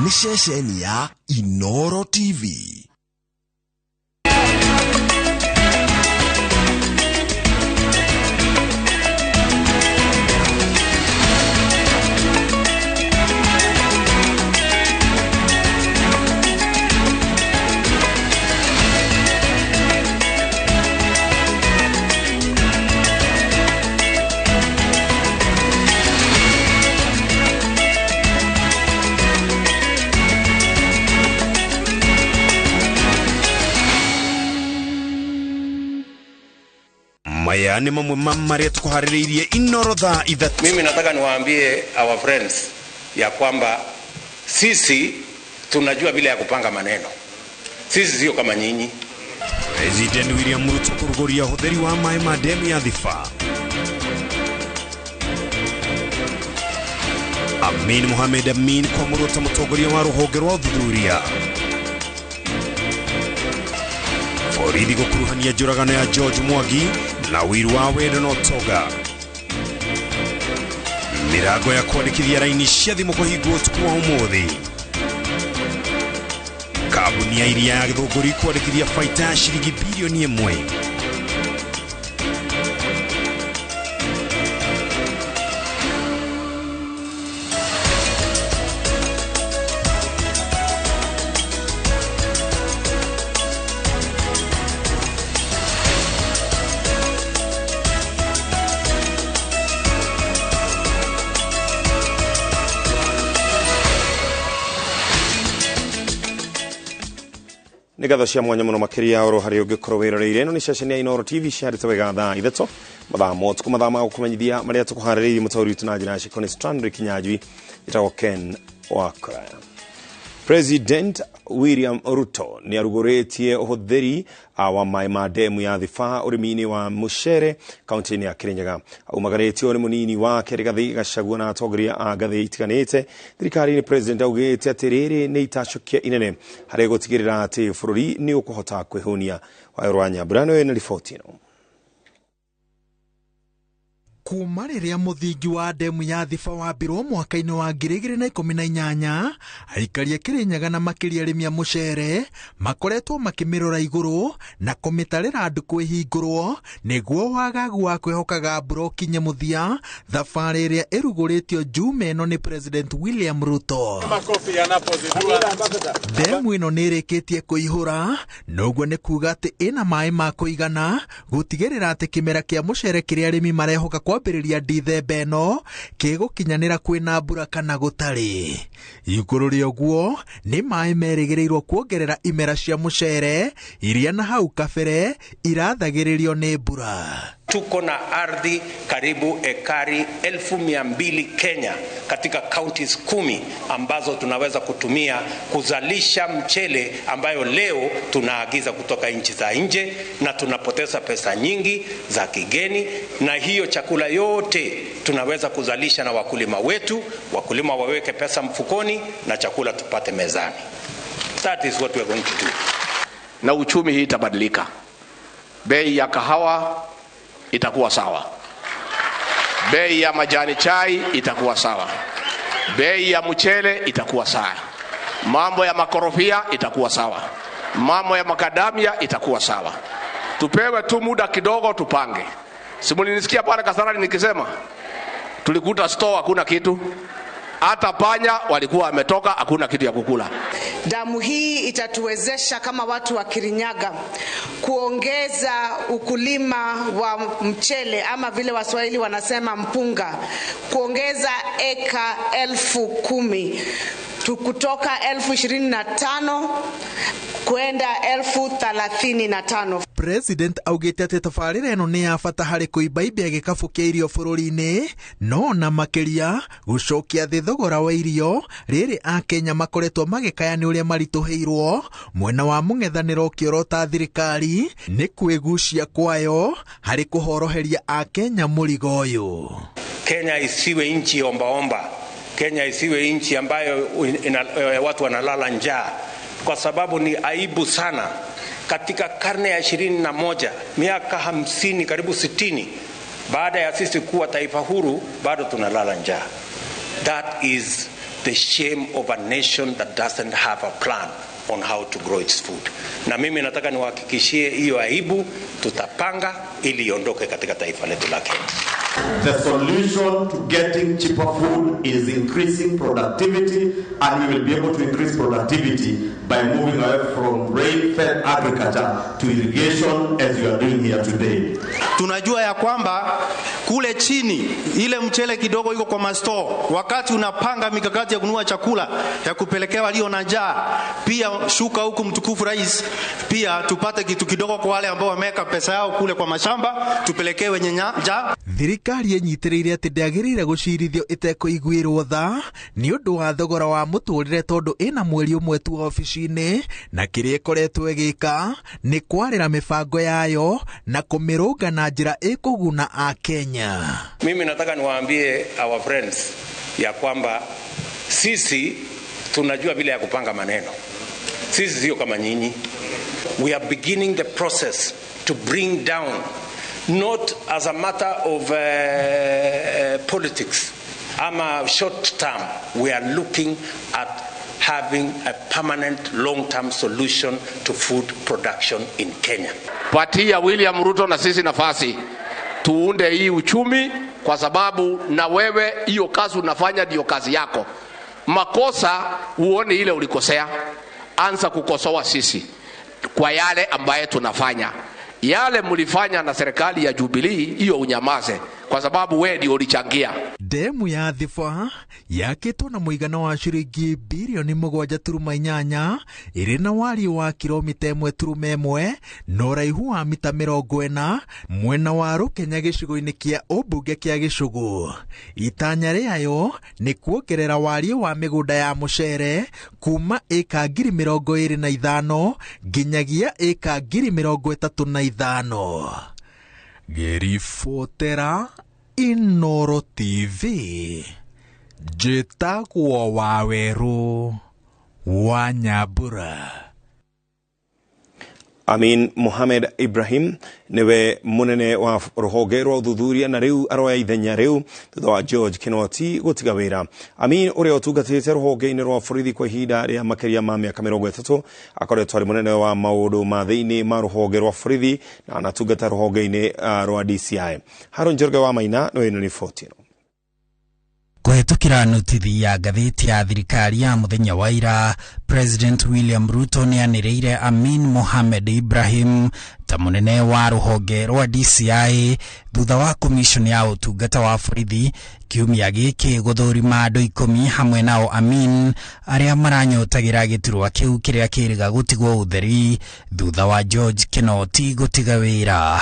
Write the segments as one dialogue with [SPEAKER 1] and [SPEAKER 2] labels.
[SPEAKER 1] Nĩ ceceni ya Inoro TV. Maya nĩ mamwe ma marĩa tũkũharĩrĩirie Inoro thaa 3.
[SPEAKER 2] Mimi nataka niwaambie our friends ya kwamba sisi tunajua vile ya kupanga maneno. Sisi sio kama nyinyi.
[SPEAKER 1] President William Ruto kũrugũria ũhũthĩri wa maĩ ma demu ya Thiba. Amin Mohamed Amin kwamũrwo ta mũtongoria wa rũhonge rwa ũthuthuria. Borithi gũkuruhania njũragano ya George Mwangi na ũiru wa wendo na ũtonga. Mĩrango ya kwandĩkithia raini cia thimũ kũhingwo ũtukũ wa ũmũthĩ. Kambuni ya iria ya Gĩthũngũri kwandĩkithia baita ya ciringi bilioni 1. Nĩ ngatho cia mwanya mũno makĩria oro harĩ ũngĩkorwo wĩroreire. Ĩno nĩ ceceni ya Inoro TV ciarĩte wega thaa 3 mathaa ma ũtukũ, mathaa ma gũkũmenyithia marĩa tũkũharĩrĩirie mũtaũri witũ na njĩra ya Shikoni Stanley Kinyanjui. Ĩtagwo Ken Wakoraya. President William Ruto nĩ arugũrĩtie ũhũthĩri wa maĩ ma demu ya Thiba ũrĩmi-inĩ wa mũcere kaunti-inĩ ya Kirinyaga. Aumagarĩtio nĩ mũnini wake Rigathi Gachagua na atongoria a ngathĩ itiganĩte thirikari-inĩ. President augĩte atĩ rĩrĩ nĩ itacũkia inene harĩ gũtigĩrĩra atĩ bũrũri nĩ ũkũhota kwĩhũnia. Wayo wa Nyambura nĩwe na riboti ĩno.
[SPEAKER 3] Kuma rĩrĩa mũthingi wa demu ya Thiba wambirwo mwaka-inĩ wa 2018, aikari a Kirinyaga na makĩria arĩmi a mũcere makoretwo makĩmĩrora igũrũ na kũmĩtarĩra ndukũ ĩhingũrwo nĩguo wagagu wa kwĩhokaga mbura ũkinye mũthia, thabarĩ ĩrĩa ĩrugũrĩtio Juma ĩno nĩ President William Ruto. Demu ĩno nĩ ĩrĩkĩtie kũihũra, noguo nĩ kuga atĩ ĩna maĩ ma kũigana gũtigĩrĩra atĩ kĩmera kĩa mũcere kĩrĩa arĩmi marehoka kwambĩrĩria Dithemba ĩno kĩgũkinyanĩra kwĩna mbura kana gũtarĩ. Igũrũ rĩa ũguo nĩ maĩ merĩgĩrĩirwo kuongerera imera cia mũcere iria na hau kabere irathagĩrĩrio nĩ mbura.
[SPEAKER 2] Tuko na ardhi karibu ekari 200,000 Kenya katika counties 10 ambazo tunaweza kutumia kuzalisha mchele ambayo leo tunaagiza kutoka nchi za nje, na tunapoteza pesa nyingi za kigeni, na hiyo chakula yote tunaweza kuzalisha na wakulima wetu, wakulima waweke pesa mfukoni na chakula tupate mezani. That is what we are going to do.
[SPEAKER 4] Na uchumi hii itabadilika. Bei ya kahawa itakuwa sawa. Bei ya majani chai itakuwa sawa. Bei ya mchele itakuwa sawa. Mambo ya makorofia itakuwa sawa. Mambo ya makadamia itakuwa sawa. Tupewe tu muda kidogo tupange. Simulinisikia pale Kasarani nikisema tulikuta store hakuna kitu. Hata panya walikuwa wametoka, hakuna kitu ya kukula.
[SPEAKER 5] Damu hii itatuwezesha kama watu wa Kirinyaga kuongeza ukulima wa mchele ama vile Waswahili wanasema mpunga, kuongeza eka 10,000 kutoka 25,000 kwenda 35,000.
[SPEAKER 3] President augĩte atĩ tabarĩra ĩno nĩ ya bata harĩ kũimbaimbia gĩkabũ kĩa irio bũrũri-inĩ, no na makĩria gũcokia thĩ thogora wa irio rĩrĩ Akenya makoretwo magĩkaya nĩ ũrĩa maritũhĩirwo mwena wa mũng'ethanĩro ũkĩorota thirikari nĩ kwĩgucia kwayo harĩ kũhoroheria Akenya mũrigo ũyũ.
[SPEAKER 2] Kenya isiwe nchi ombaomba. Kenya isiwe nchi ambayo watu wanalala njaa, kwa sababu ni aibu sana. Katika karne ya 21, miaka 50 karibu 60 baada ya sisi kuwa taifa huru, bado tunalala njaa. That is The shame of a nation that doesn't have a plan on how to grow its food. Na mimi nataka niwahakikishie hiyo aibu tutapanga ili iondoke katika taifa letu la Kenya.
[SPEAKER 6] The solution to getting cheaper food is increasing productivity, and we will be able to increase productivity by moving away from rain-fed agriculture to irrigation as you are doing here today.
[SPEAKER 7] Tunajua ya kwamba kule chini ile mchele kidogo iko kwa masto. Wakati unapanga mikakati ya kununua chakula ya kupelekea walio na njaa, pia shuka huku, mtukufu rais, pia tupate kitu kidogo kwa wale ambao wameweka pesa yao kule kwa mashamba, tupelekee wenye njaa.
[SPEAKER 3] Thirikari ĩnyitĩrĩire atĩ ndĩagĩrĩire gũcirithio ĩtekũiguĩrwo tha nĩ ũndũ wa thogora wa mũtũrĩre tondũ ĩna mweri ũmwe tu obici-inĩ na kĩrĩa ĩkoretwo ĩgĩka nĩ kwarĩra mĩbango yayo na kũmĩrũnga na njĩra ĩkũguna Akenya.
[SPEAKER 2] Mimi nataka niwaambie our friends ya kwamba sisi tunajua vile ya kupanga maneno. Sisi sio kama nyinyi. We are beginning the process to bring down, not as a matter of politics ama short term. We are looking at having a permanent long-term solution to food production in Kenya.
[SPEAKER 4] Patia William Ruto na sisi nafasi tuunde hii uchumi, kwa sababu na wewe hiyo kazi unafanya ndio kazi yako. Makosa uone ile ulikosea, anza kukosoa sisi kwa yale ambaye tunafanya. Yale mlifanya na serikali ya Jubilee, hiyo unyamaze, kwa sababu wewe ndio ulichangia.
[SPEAKER 3] Ndemu ya Thiba yakĩtwo na mũigana wa ciringi birioni 7.8 ĩrĩ na wariĩ wa kilomita 1.1 na ũraihu wa mita 40 mwena wa Rũkenya gĩcigo-inĩ kĩa ũmbunge kĩa Gĩcũgũ. Itanya rĩayo nĩ kuongerera wariĩ wa mĩgũnda ya mũcere kuma ĩka 25,000 nginyagia ĩka 35,000. Ngĩribotera Inoro TV, njĩtagwo Wawerũ wa Nyambura.
[SPEAKER 1] Amin Mohamed Ibrahim niwe munene wa ruhonge rwa uthuthuria na riu aroya ithenya riu thutha wa George Kinoti gutiga wira. Amin uria utungatite ruhonge-ini rwa borithi kwa ihinda ria makiria ma miaka 30 akoretwo ari munene wa maundu ma thiini ma ruhonge rwa borithi na anatungata ruhonge-ini rwa DCI. Haron Njoroge wa Maina no ino ni 14.
[SPEAKER 8] Kũhetũkĩra notithi ya ngathĩti ya thirikari ya mũthenya wa ira, President William Ruto nĩanĩrĩire Amin Mohamed Ibrahim ta mũnene wa rũhonge rwa DCI thutha wa commission ya ũtungata wa borithi kiumia gĩkĩ gũthũrima andũ 10 hamwe nao Amin arĩa maranyotagĩra gĩturwa kĩu kĩrĩa kĩrĩga gũtigwo ũtheri thutha wa George Kinoti gũtiga wĩra.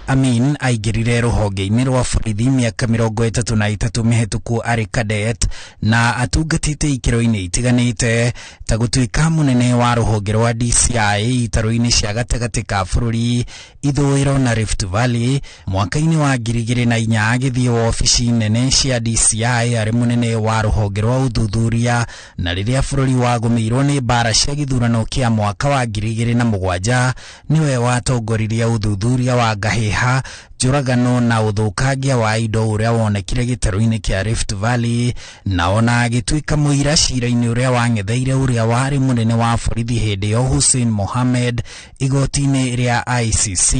[SPEAKER 8] Amin aingĩrire rũhonge-inĩ rwa borithi mĩaka 33 mĩhetũku arĩ cadet na atungatĩte ikĩro-inĩ itiganĩte ta gũtuĩka mũnene wa rũhonge rwa DCI itarũ-inĩ cia gatagatĩ ka bũrũri, ithũĩro na Rift Valley. Mwaka-inĩ wa 2004 agĩthiĩ wabici nene cia DCI arĩ mũnene wa rũhonge rwa ũthuthuria, na rĩrĩa bũrũri wagũmĩirwo nĩ mbara cia gĩthurano kĩa mwaka wa 2007 nĩwe watongoririe ũthuthuria wa ngahĩha, njũragano na ũthũkangia wa indo ũrĩa wonekire gĩtarũ-inĩ kĩa Rift Valley, na ona agĩtuĩka mũira cira-inĩ ũrĩa wang'etheire ũrĩa warĩ mũnene wa borithi hĩndĩ ĩyo Hussein Mohamed igoti-inĩ rĩa ICC,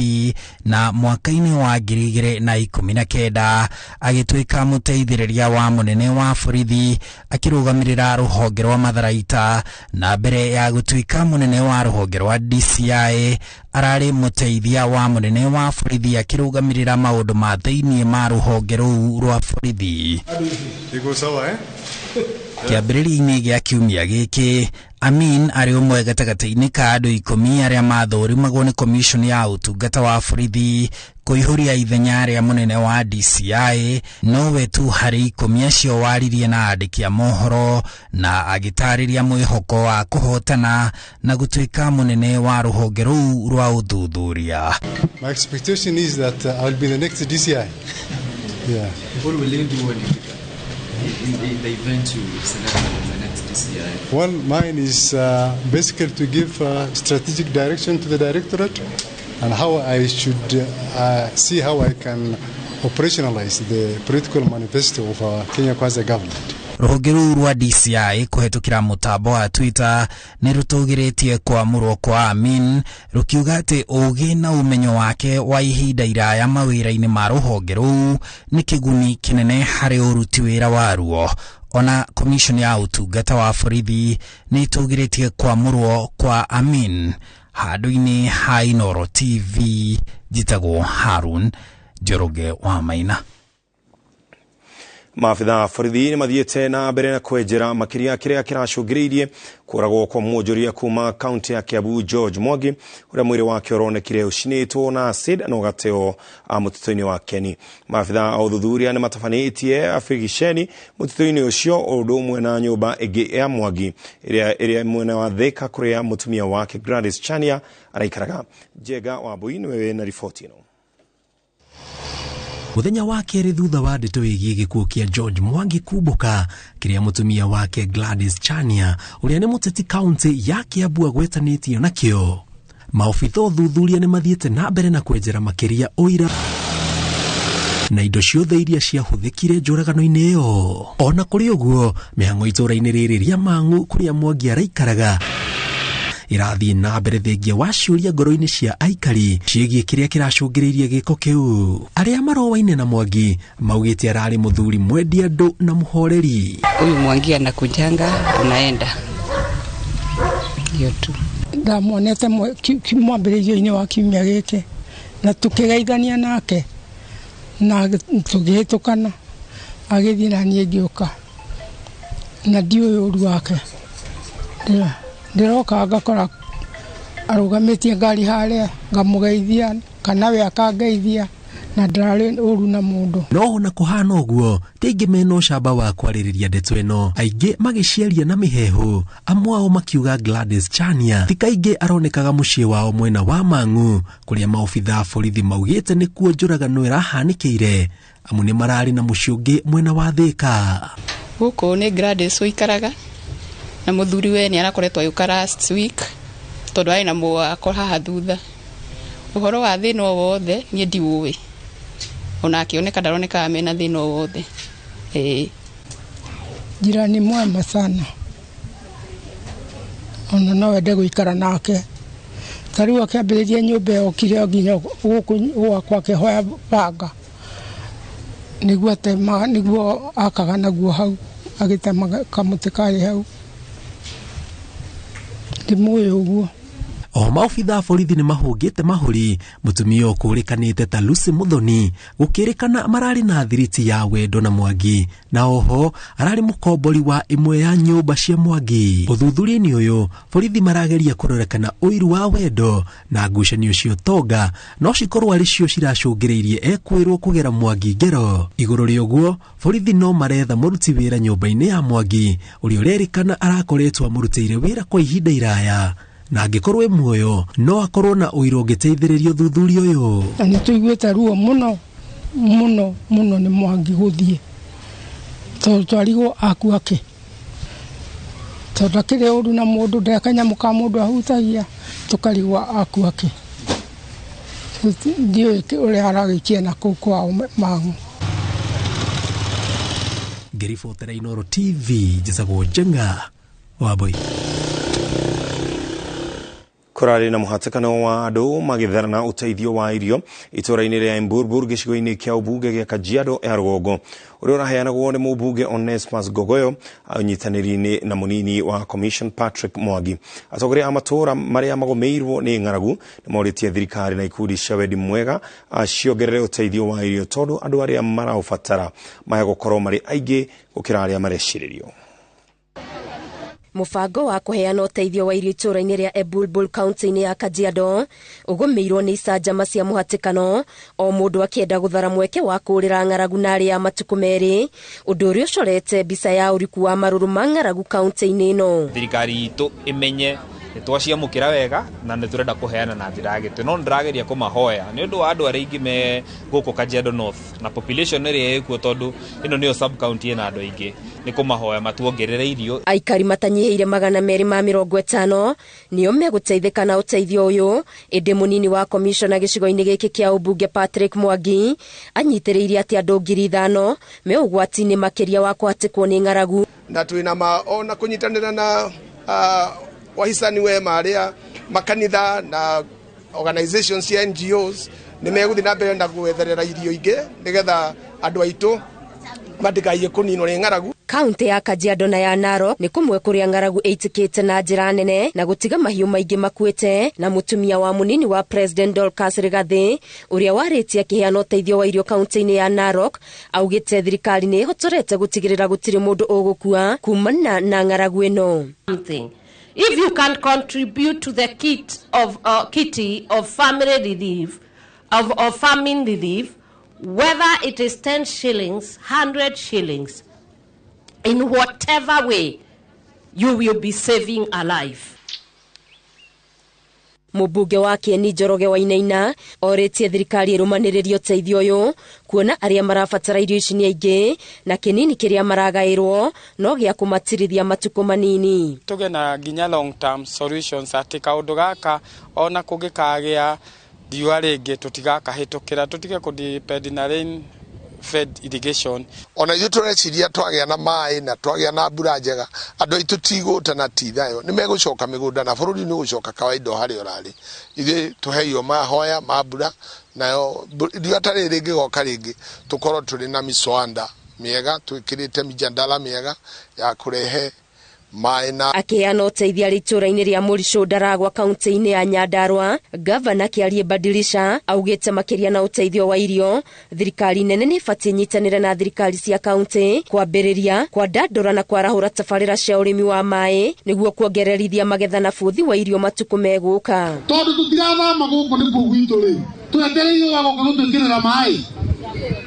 [SPEAKER 8] na mwaka-inĩ wa 2019 agĩtuĩka mũteithĩrĩria wa mũnene wa borithi akĩrũgamĩrĩra rũhonge rwa matharaita, na mbere ya gũtuĩka mũnene wa rũhonge rwa DCI ararĩ mũteithia wa mũnene wa borithi akĩrũgamĩrĩra maũndũ ma thĩinĩ ma rũhonge rũu rwa borithi. Kĩambĩrĩria-inĩ gĩa kiumia gĩkĩ, Amin arĩ ũmwe gatagatĩ-inĩ ka andũ 10 arĩa mathũrimagwo nĩ commission ya ũtungata wa borithi kũihũria ithenya rĩa mũnene wa DCI, nowe tu harĩ 10 acio waririe na andĩki a mohoro na agĩtarĩria mwĩhoko wa kũhotana na gũtuĩka mũnene wa rũhonge rũu rwa ũthuthuria.
[SPEAKER 9] My expectation is that I'll be the next DCI. Yeah.
[SPEAKER 10] What will you do when you in the event you select the next DCI?
[SPEAKER 9] Well, mine is basically to give strategic direction to the directorate and how I should see how I can operationalize the political manifesto of our Kenya Kwanza government.
[SPEAKER 8] Rũhonge rũu rwa DCI kũhetũkĩra mũtambo wa Twitter nĩ rũtũgĩrĩtie kwamũrwo kwa Amin, rũkiuga atĩ ũgĩ na ũmenyo wake wa ihinda iraya mawĩra-inĩ ma rũhonge rũu nĩ kĩguni kĩnene harĩ ũruti wĩra waruo. Ona Commission ya ũtungata wa borithi nĩ ĩtũgĩrĩtie kwamũrwo kwa Amin. Handũ-inĩ ha Inooro TV, njĩtagwo Harun Njoroge wa Maina.
[SPEAKER 1] Maabitha borithi nĩ mathiĩte na mbere na kwenjera makĩria kĩrĩa kĩracũngĩrĩirie kũragwo kwa mwonjoria kuma kaunti ya Kiambu George Mwangi, ũrĩa mwĩrĩ wake ũronekire ũcinĩtwo na acid na ũgateo mũtitũ-inĩ wa Keni. Maabitha a ũthuthuria nĩ matabanĩtie abiriceni mũtitũ-inĩ ũcio ũndũ ũmwe na nyũmba ĩngĩ ya Mwangi ĩrĩa ĩrĩa mwena wa Thika kũrĩa mũtumia wake Gladys Chania araikaraga. Njenga Wambui nĩwe wĩna riboti ĩno.
[SPEAKER 11] Muthenya wa kerĩ thutha wa ndeto ĩgiĩ gĩkuũ kĩa George Mwangi kumbũka, kĩrĩa mũtumia wake Gladys Chania ũrĩa nĩ mũteti kaunti ya Kiambu agwetanĩtio nakĩo, maobitha ũthuthuria nĩ mathiĩte na mbere na kwenjera makĩria ũira na indo ciothe iria ciahũthĩkire njũragano-inĩ ĩyo. Ona kũrĩ ũguo, mĩhang'o itũũra-inĩ rĩrĩ rĩa Mang'u kũrĩa Mwangi araikaraga irathiĩ na mbere thengia wa ciũria ngoro-inĩ cia aikari ciĩgiĩ kĩrĩa kĩracũngĩrĩirie gĩko kĩu. Arĩa marowaine na Mwangi maugĩte ararĩ mũthuri mwendi andũ na mũhoreri.
[SPEAKER 12] Huyu Mwangi anakujanga anaenda hiyo tu.
[SPEAKER 13] Ndamuonete mwambĩrĩrio-inĩ wa kiumia gĩkĩ na tũkĩgeithania nake na tũgĩhĩtũkana, agĩthiĩ na niĩ ngĩũka na ndiũĩ ũru wake. Ndĩroka ngakora arũgamĩtie ngari harĩa, ngamũgeithia kana we akangeithia, na ndararĩ ũru na mũndũ.
[SPEAKER 11] No ona kũhana ũguo, ti aingĩ mena ũcamba wa kwarĩrĩria ndeto ĩno, aingĩ magĩciaria na mĩheehũ, amwe ao makiuga Gladys Chania ti kaingĩ aronekaga mũciĩ wao mwena wa Mang'u kũrĩa maobitha a borithi maugĩte nĩkuo njũragano ĩrahanĩkĩire, amu nĩ mararĩ na mũciĩ ũngĩ mwena wa Thika.
[SPEAKER 12] Gũkũ nĩ Gladys ũikaraga na mũthuri we nĩ arakoretwo agĩũka last week tondũ arĩ na mwako haha thutha. Ũhoro wa thĩna o wothe niĩ ndiũĩ, ona akĩoneka ndaronekaga mena thĩna o wothe. Ĩĩ.
[SPEAKER 13] Jirani mwema sana, ona no wende gũikara nake. Ta rĩu akĩambĩrĩria nyũmba ĩyo okire nginya gũkũ gwakwa akĩhoya banga nĩguo atema, nĩguo akaga naguo hau, agĩtema kamũtĩ karĩ hau. Ndimũĩ ũguo.
[SPEAKER 11] O maobitha a borithi nĩ mahũngĩte mahũri mũtumia ũkũrĩkanĩte ta Lucy Muthoni, gũkĩrĩkana mararĩ na thiriti ya wendo na Mwangi, na oho ararĩ mũkombori wa ĩmwe ya nyũmba cia Mwangi. Ũthuthuria-inĩ ũyũ borithi marageria kũrora kana ũiru wa wendo na ngucanio cia ũtonga no cikorwo arĩ cio ciracũngĩrĩirie ekwĩrwo kũgera Mwangi ngero. Igũrũ rĩa ũguo, borithi no maretha mũruti wĩra nyũmba-inĩ ya Mwangi ũrĩa ũrerĩkana arakoretwo amũrutĩire wĩra kwa ihinda iraya, na angĩkorwo e muoyo no akorwo na ũira ũngĩteithĩrĩria ũthuthuria ũyũ.
[SPEAKER 13] Na nĩ tũiguĩte ruo mũno mũno mũno nĩ Mwangi gũthiĩ, tondũ twarigwo akua kĩ, tondũ akĩrĩ ũru na mũndũ, nde kanyamũ ka mũndũ ahutagia, tũkarigwo akua kĩ. Ndiũĩ ũrĩa aragĩkia na kũu kwao Mang'u.
[SPEAKER 11] Ngĩribotera Inooro TV, njĩtagwo Njenga Wambui.
[SPEAKER 1] Kũrarĩ na mũhatĩkano wa andũ magĩtharana ũteithio wa irio itũũra-inĩ rĩa Emburbur gĩcigo-inĩ kĩa ũmbunge gĩa Kajiado ya rũgongo, ũrĩa ũraheanagwo nĩ mũmbunge Onesmus Gogoyo ũnyitanĩri-inĩ na mũnini wa Commission Patrick Mwangi. Atongoria a matũũra marĩa magũmĩirwo nĩ ng'aragu nĩ morĩtie thirikari na ikundi cia wendi mwega ciongerere ũteithio wa irio tondũ andũ arĩa maraũbatara maya gũkorwo marĩ aingĩ gũkĩra arĩa marecirĩrio.
[SPEAKER 14] Mũbango wa kũheana ũteithio wa irio itũũra-inĩ rĩa Ebulbul kaunti-inĩ ya Kajiado ũgũmĩirwo nĩ icanjama cia mũhatĩkano, o mũndũ akĩenda gũthara mweke wa kũũrĩra ng'aragu na arĩa matukũ merĩ, ũndũ ũrĩa ũcorete mbica ya ũriku wa marũrũ ma ng'aragu kaunti-inĩ ĩno.
[SPEAKER 15] Thirikari itũ ĩmenye Nĩ twaciamũkĩra wega na nĩ tũrenda kũheana na njĩra ya gĩtĩo, no nĩndĩrageria kũmahoya nĩ ũndũ wa andũ arĩa aingĩ me gũkũ Kajiado North na population ĩrĩa ĩkuo, tondũ ĩno nĩyo sub county ĩna andũ aingĩ, nĩ kũmahoya matuongerere irio.
[SPEAKER 14] Aikari matanyihĩire 250 nĩo megũteithĩka na ũteithio ũyũ, ĩndĩ mũnini wa komishona gĩcigo-inĩ gĩkĩ kĩa ũmbunge Patrick Mwangi anyitĩrĩirie atĩ andũ 5,000 me ũgwati-inĩ makĩria wa kũhatĩkwo nĩ ng'aragu.
[SPEAKER 16] Na twĩna ma ona kũnyitanĩra na wahisani wema arĩa makanitha na organizations cia NGOs nĩ megũthiĩ na mbere na gwetherera irio ingĩ nĩgetha andũ aitũ matikaiye kũninwo nĩ ng'aragu.
[SPEAKER 14] Kaunti ya Kajiado na ya Narok nĩ kũmwe kũrĩa ng'aragu ĩitĩkĩte na njĩra nene na gũtiga mahiũ maingĩ makuĩte, na mũtumia wa mũnini wa President Dorcas Rigathi ũrĩa warĩtie akĩheana ũteithio wa irio kaunti-inĩ ya Narok augĩte thirikari nĩ ĩhotorete gũtigĩrĩra gũtirĩ mũndũ ũgũkua kumana na ng'aragu ĩno.
[SPEAKER 17] If you can contribute to the kit of kitty of family relief, of famine relief, whether it is 10 shillings, 100 shillings, in whatever way, you will be saving a life.
[SPEAKER 14] Mũmbunge wa Kieni Njoroge Wainaina orĩtie thirikari ĩrũmanĩrĩrie ũteithio ũyũ kuona arĩa marabatara irio ici nĩ aingĩ na kĩnini kĩrĩa maragaĩrwo no gĩa kũmatirithia matukũ manini.
[SPEAKER 18] Tũgĩe na nginya long term solutions atĩ kaũndũ gaka ona kũngĩkagĩa riũa rĩngĩ tũtigakahĩtũkĩra, tũtige kũ-depend na rain fed irrigation.
[SPEAKER 19] Ona ithuĩ tũreciria twagĩa na maĩ na twagĩa na mbura njega andũ aitũ tigũta na ti thayũ, nĩ megũcoka mĩgũnda na bũrũri nĩ ũgũcoka kawaida o harĩa ũrarĩ. Ithuĩ tũheirwo mahoya ma mbura, nayo riũa ta rĩrĩ rĩngĩgoka rĩngĩ tũkorwo tũrĩ na mĩcwanda mĩega, twĩkĩrĩte mĩjandala mĩega ya kũrehe maĩ na.
[SPEAKER 14] Akĩheana ũteithio arĩ itũũra-inĩ rĩa Mũricũ Ndaragwa kaunti-inĩ ya Nyandarua, Gavana Kĩarie Badilisha augĩte makĩria na ũteithio wa irio thirikari nene nĩ ĩbatiĩ ĩnyitanĩre na thirikari cia kaunti kwambĩrĩria kwandandũra na kwarahũra tabarĩra cia ũrĩmi wa maĩ nĩguo kuongererithia magetha na bũthi wa irio matukũ megũka.
[SPEAKER 20] Tondũ tũtirathama gũkũ nĩkuo gwitũ rĩ, twetereire wagoka gũtwĩkĩrĩra maĩ,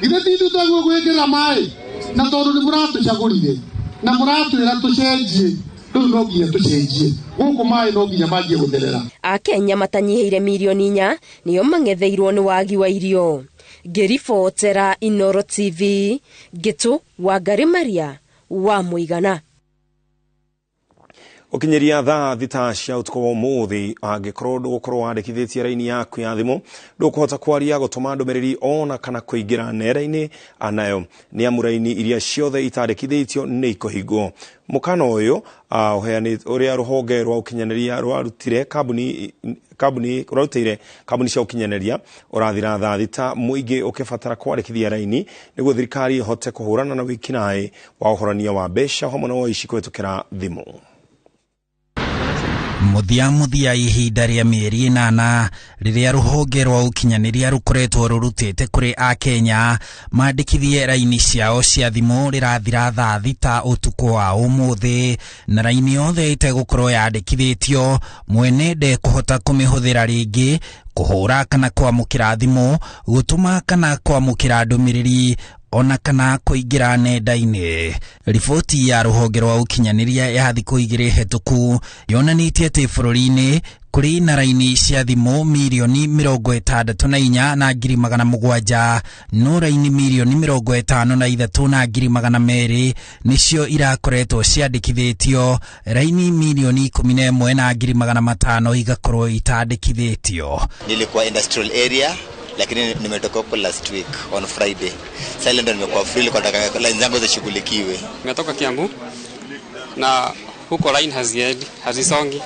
[SPEAKER 20] githĩ ti ithuĩ twagĩrĩirwo gwĩkĩrĩra maĩ? Na tondũ nĩ mũratũcagũrire na mũratwĩra tũcenjie, rĩu no nginya tũcenjie gũkũ maĩ no nginya manjie gũtherera.
[SPEAKER 14] Akenya matanyihĩire 4 million nĩo mang'etheirwo nĩ wagi wa irio. Ngĩribotera Inooro TV, Ngĩtũ Wangari Maria wa Mũigana.
[SPEAKER 1] Ũkinyeria thaa 6 cia ũtukũ wa ũmũthĩ, angĩkorwo ndũgũkorwo wandĩkithĩtie raini yaku ya thimũ ndũkũhota kwaria, gũtũma ndũmĩrĩri ona kana kũingĩra nenda-inĩ nayo nĩ amu raini iria ciothe itandĩkithĩtio nĩ ikũhingwo. Mũkana ũyũ ũrĩa rũhonge rwa ũkinyanĩria rwarutire kambuni rwarutĩire kambuni cia ũkinyanĩria ũrathira thaa 6, mũingĩ ũkĩbatara kwandĩkithia raini nĩguo thirikari ĩhote kũhũrana na wĩkinaĩ wa ũhorania wa mbeca hamwe na ũici kũhĩtũkĩra thimũ.
[SPEAKER 8] Mũthia mũthia ihinda rĩa mĩeri 8 rĩrĩa rũhonge rwa ũkinyanĩria rũkoretwo rũrutĩte kũrĩ akenya mandĩkithie raini ciao cia thimũ rĩrathira thaa 6 ũtukũ wa ũmũthĩ, na raini yothe ĩtegũkorwo yandĩkithĩtio mwene ndekũhota kũmĩhũthĩra rĩngĩ kũhũra kana kwamũkĩra thimũ, gũtũma kana kwamũkĩra ndũmĩrĩri ona kana kũingĩra nenda-inĩ. Riboti ya rũhonge rwa ũkinyanĩria ya thikũ 2 hetũku yonanĩtie atĩ bũrũri-inĩ kũrĩ na raini cia thimũ 64,700,000, no raini 53,200,000 nĩcio irakoretwo ciandĩkithĩtio, raini 11,500,000 igakorwo itandĩkithĩtio.
[SPEAKER 21] Nilikuwa industrial area lakini nimetoka huko last week on Friday. Sasa ndo nimekuwa free kwa nataka line zangu zishughulikiwe.
[SPEAKER 22] Nimetoka Kiambu na huko line haziendi, hazisongi.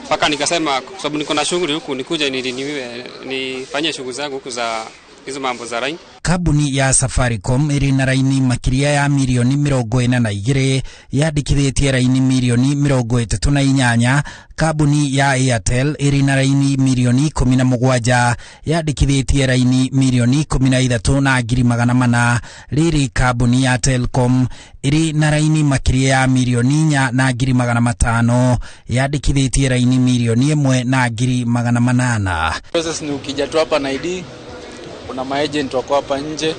[SPEAKER 22] Paka nikasema kwa sababu niko na shughuli huku nikuje niliniwe nifanye shughuli zangu huku za hizo mambo za line.
[SPEAKER 8] Kambuni ya Safaricom ĩrĩ na raini makĩria ya 42 million yandĩkithĩtie raini 38 million. Kambuni ya Airtel ĩrĩ na raini 17 million yandĩkithĩtie raini 13,400,000. Rĩrĩ kambuni ya Telcom ĩrĩ na raini makĩria ya 4,500,000 yandĩkithĩtie raini 1,800,000.
[SPEAKER 23] Process ni ukija tu hapa na ID, kuna maagent wako hapa nje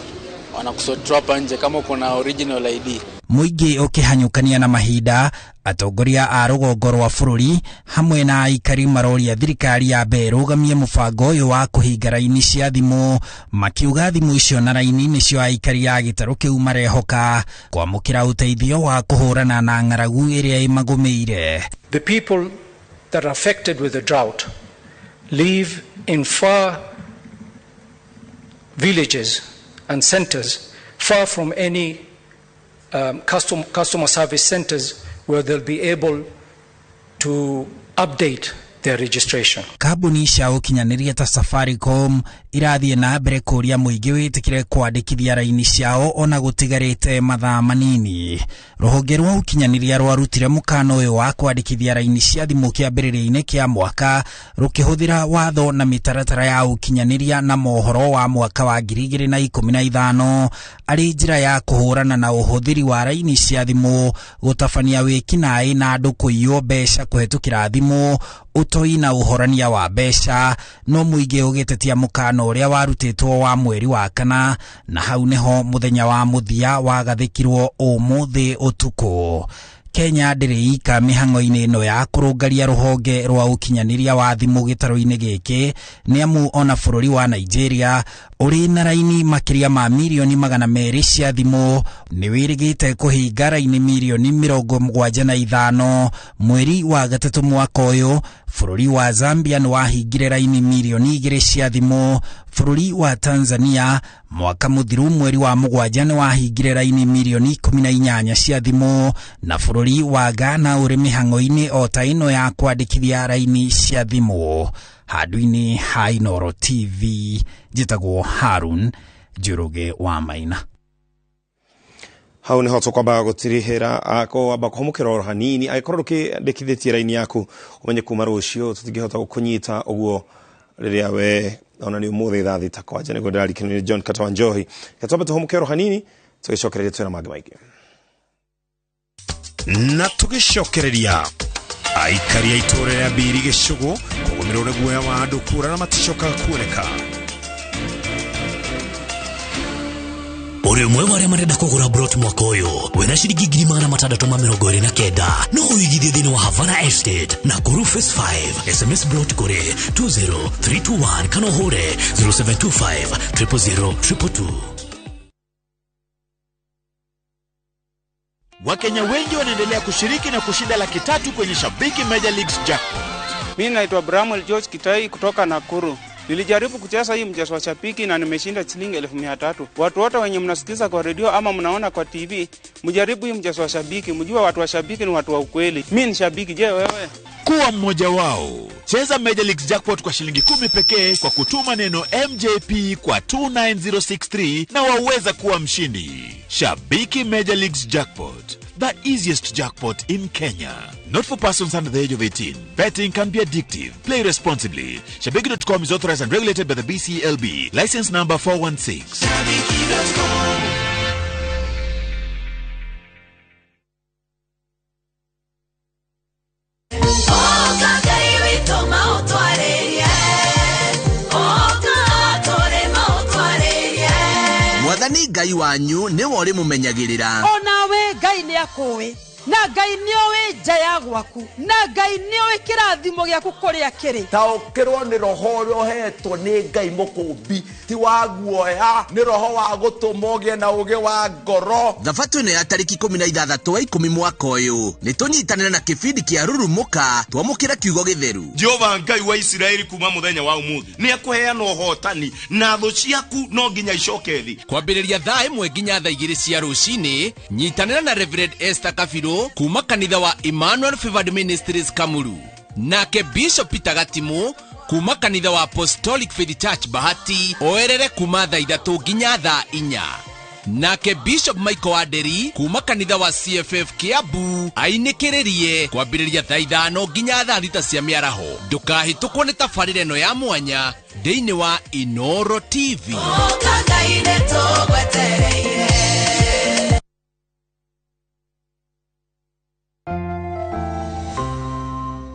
[SPEAKER 23] wanakusort hapa nje kama uko na original ID.
[SPEAKER 8] Mũingĩ ũkĩhanyũkania na mahinda, atongoria a rũgongo rwa bũrũri hamwe na aikari maroria thirikari yambe ĩrũgamie mũbango ũyũ wa kũhinga raini cia thimũ, makiuga thimũ icio na raini nĩcio aikari a gĩtarũ kĩu marehoka kwamũkĩra ũteithio wa kũhũrana na ng'aragu ĩrĩa ĩmagũmĩire.
[SPEAKER 5] The people that are affected with the drought live in far villages and centers, far from any customer service centers where they'll be able to update their registration.
[SPEAKER 8] Kambuni cia ũkinyanĩria ta Safaricom irathiĩ na mbere kũria mũingĩ wĩtĩkĩre kwandĩkithia raini ciao ona gũtigarĩte mathaa manini. Rũhonge rwa ũkinyanĩria rwarutire mũkana ũyũ wa kwandĩkithia raini cia thimũ kĩambĩrĩria-inĩ kĩa mwaka rũkĩhũthĩra watho na mĩtaratara ya ũkinyanĩria na mohoro wa mwaka wa 2015 arĩ njĩra ya kũhũrana na ũhũthĩri wa raini cia thimũ, gũtabania wĩkinaĩ na andũ kũiywo mbeca kũhetũkĩra thimũ, ũtoi na ũhorania wa mbeca. No mũingĩ ũgĩtetia mũkana ũrĩa warutĩtwo wa mweri wa kana, na hau nĩho mũthenya wa mũthia wagathĩkirwo ũmũthĩ ũtukũ. Kenya ndĩrĩ ika mĩhang'o-inĩ ĩno ya kũrũngaria rũhonge rwa ũkinyanĩria wa thimũ gĩtarũ-inĩ gĩkĩ, nĩ amu ona bũrũri wa Nigeria ũrĩ na raini makĩria ma mirioni 200 cia thimũ nĩ wĩrĩgĩte kũhinga raini mirioni 75 mweri wa gatatũ mwaka ũyũ. Bũrũri wa Zambia nĩ wahingire raini mirioni 2 cia thimũ. Bũrũri wa Tanzania mwaka mũthiru mweri wa mũgwanja nĩ wahingire raini mirioni 18 cia thimũ, na bũrũri wa Ghana ũrĩ mĩhang'o-inĩ o ta ĩno ya kwandĩkithia raini cia thimũ. Handũ-inĩ ha Inooro TV njĩtagwo Harun Njoroge wa Maina.
[SPEAKER 1] Hau niho tukwamba gutirihira kwamba kuhumukira oro hanini agikorwo ndukindikithitie raini yaku umenye kuma rucio tutingihota gukunyita uguo riria we ona ni umuthi thaa thita kwanja niguo ndirarikanire John Kata Wanjohi. Gatwambe tuhumuke oro hanini tugicokereria twina mangi maingi na tugicokereria aikari a itũra rĩa Mbiri Gĩcũgũ kũgũmĩrwo nĩ guoya wa andũ kũra na maticokaga kuoneka.
[SPEAKER 6] Uri umwe wa arĩa marenda kũgũra brot mwaka ũyũ wĩna ciringi 629 no ũigithie thĩinĩ wa Havana Estate na Kuru Phase 5. SMS brot kũrĩ 20321 kana ũhũre 0725 000 222.
[SPEAKER 7] Wakenya wengi wanaendelea kushiriki na kushinda 300,000 kwenye Shabiki Major Leagues Jackpot.
[SPEAKER 18] Mimi naitwa Bramwell George Kitai kutoka Nakuru. Nilijaribu kucheza hii mchezo wa Shabiki na nimeshinda shilingi 300,000. Watu wote wenye mnasikiza kwa redio ama mnaona kwa TV, mjaribu hii mchezo wa Shabiki. Mjue watu wa Shabiki ni watu wa ukweli. Mimi ni shabiki, je wewe?
[SPEAKER 7] Kuwa mmoja wao. Cheza Major Leagues Jackpot kwa shilingi 10 pekee kwa kutuma neno MJP kwa 29063 na waweza kuwa mshindi. Shabiki Major Leagues Jackpot, the easiest jackpot in Kenya. Not for persons under the age of 18. Betting can be addictive. Play responsibly. Shabiki.com is authorized and regulated by the BCLB. License number 416.
[SPEAKER 24] Shabiki.com.
[SPEAKER 25] Mwathani Ngai wanyu nĩwe ũrĩmũmenyagĩrĩra.
[SPEAKER 26] Onawe Ngai nĩakũĩ na Ngai nĩoĩ nja ya gwaku na Ngai nĩoĩ kĩrathimo gĩaku kũrĩa kĩrĩ.
[SPEAKER 27] Taũkĩrwo nĩ roho ũrĩa ũhetwo nĩ Ngai mũkũmbi, ti wa guoya, nĩ roho wa gũtũma ũgĩe na ũgĩ wa ngoro.
[SPEAKER 25] Thabatũ ĩno ya tarĩki 16 wa 10 mwaka ũyũ nĩ tũnyitanĩre na kĩbindi kĩa Rurumũka twamũkĩra kiugo gĩtheru.
[SPEAKER 28] Jehova Ngai wa Isiraeli kuma mũthenya wa ũmũthĩ nĩ ekũheana ũhotani na thũ ciaku no nginya icoke thĩ.
[SPEAKER 29] Kwambĩrĩria thaa 1 nginya thaa 2 cia rũcinĩ, nyitanĩra na Reverend Esther Kabiro kuma kanitha wa Emmanuel Favored Ministries Kamuru, nake Bishop Peter Gatimu kuma kanitha wa Apostolic Faith Church Bahati oerere kuma thaa 3 nginya thaa 4, nake Bishop Michael Aderi kuma kanitha wa CFF Kiambu ainĩkĩrĩrie kwambĩrĩria thaa 5 nginya thaa 6 cia mĩaraho. Ndũkahĩtũkwo nĩ tabarĩra ĩno ya mwanya thĩinĩ wa Inooro TV.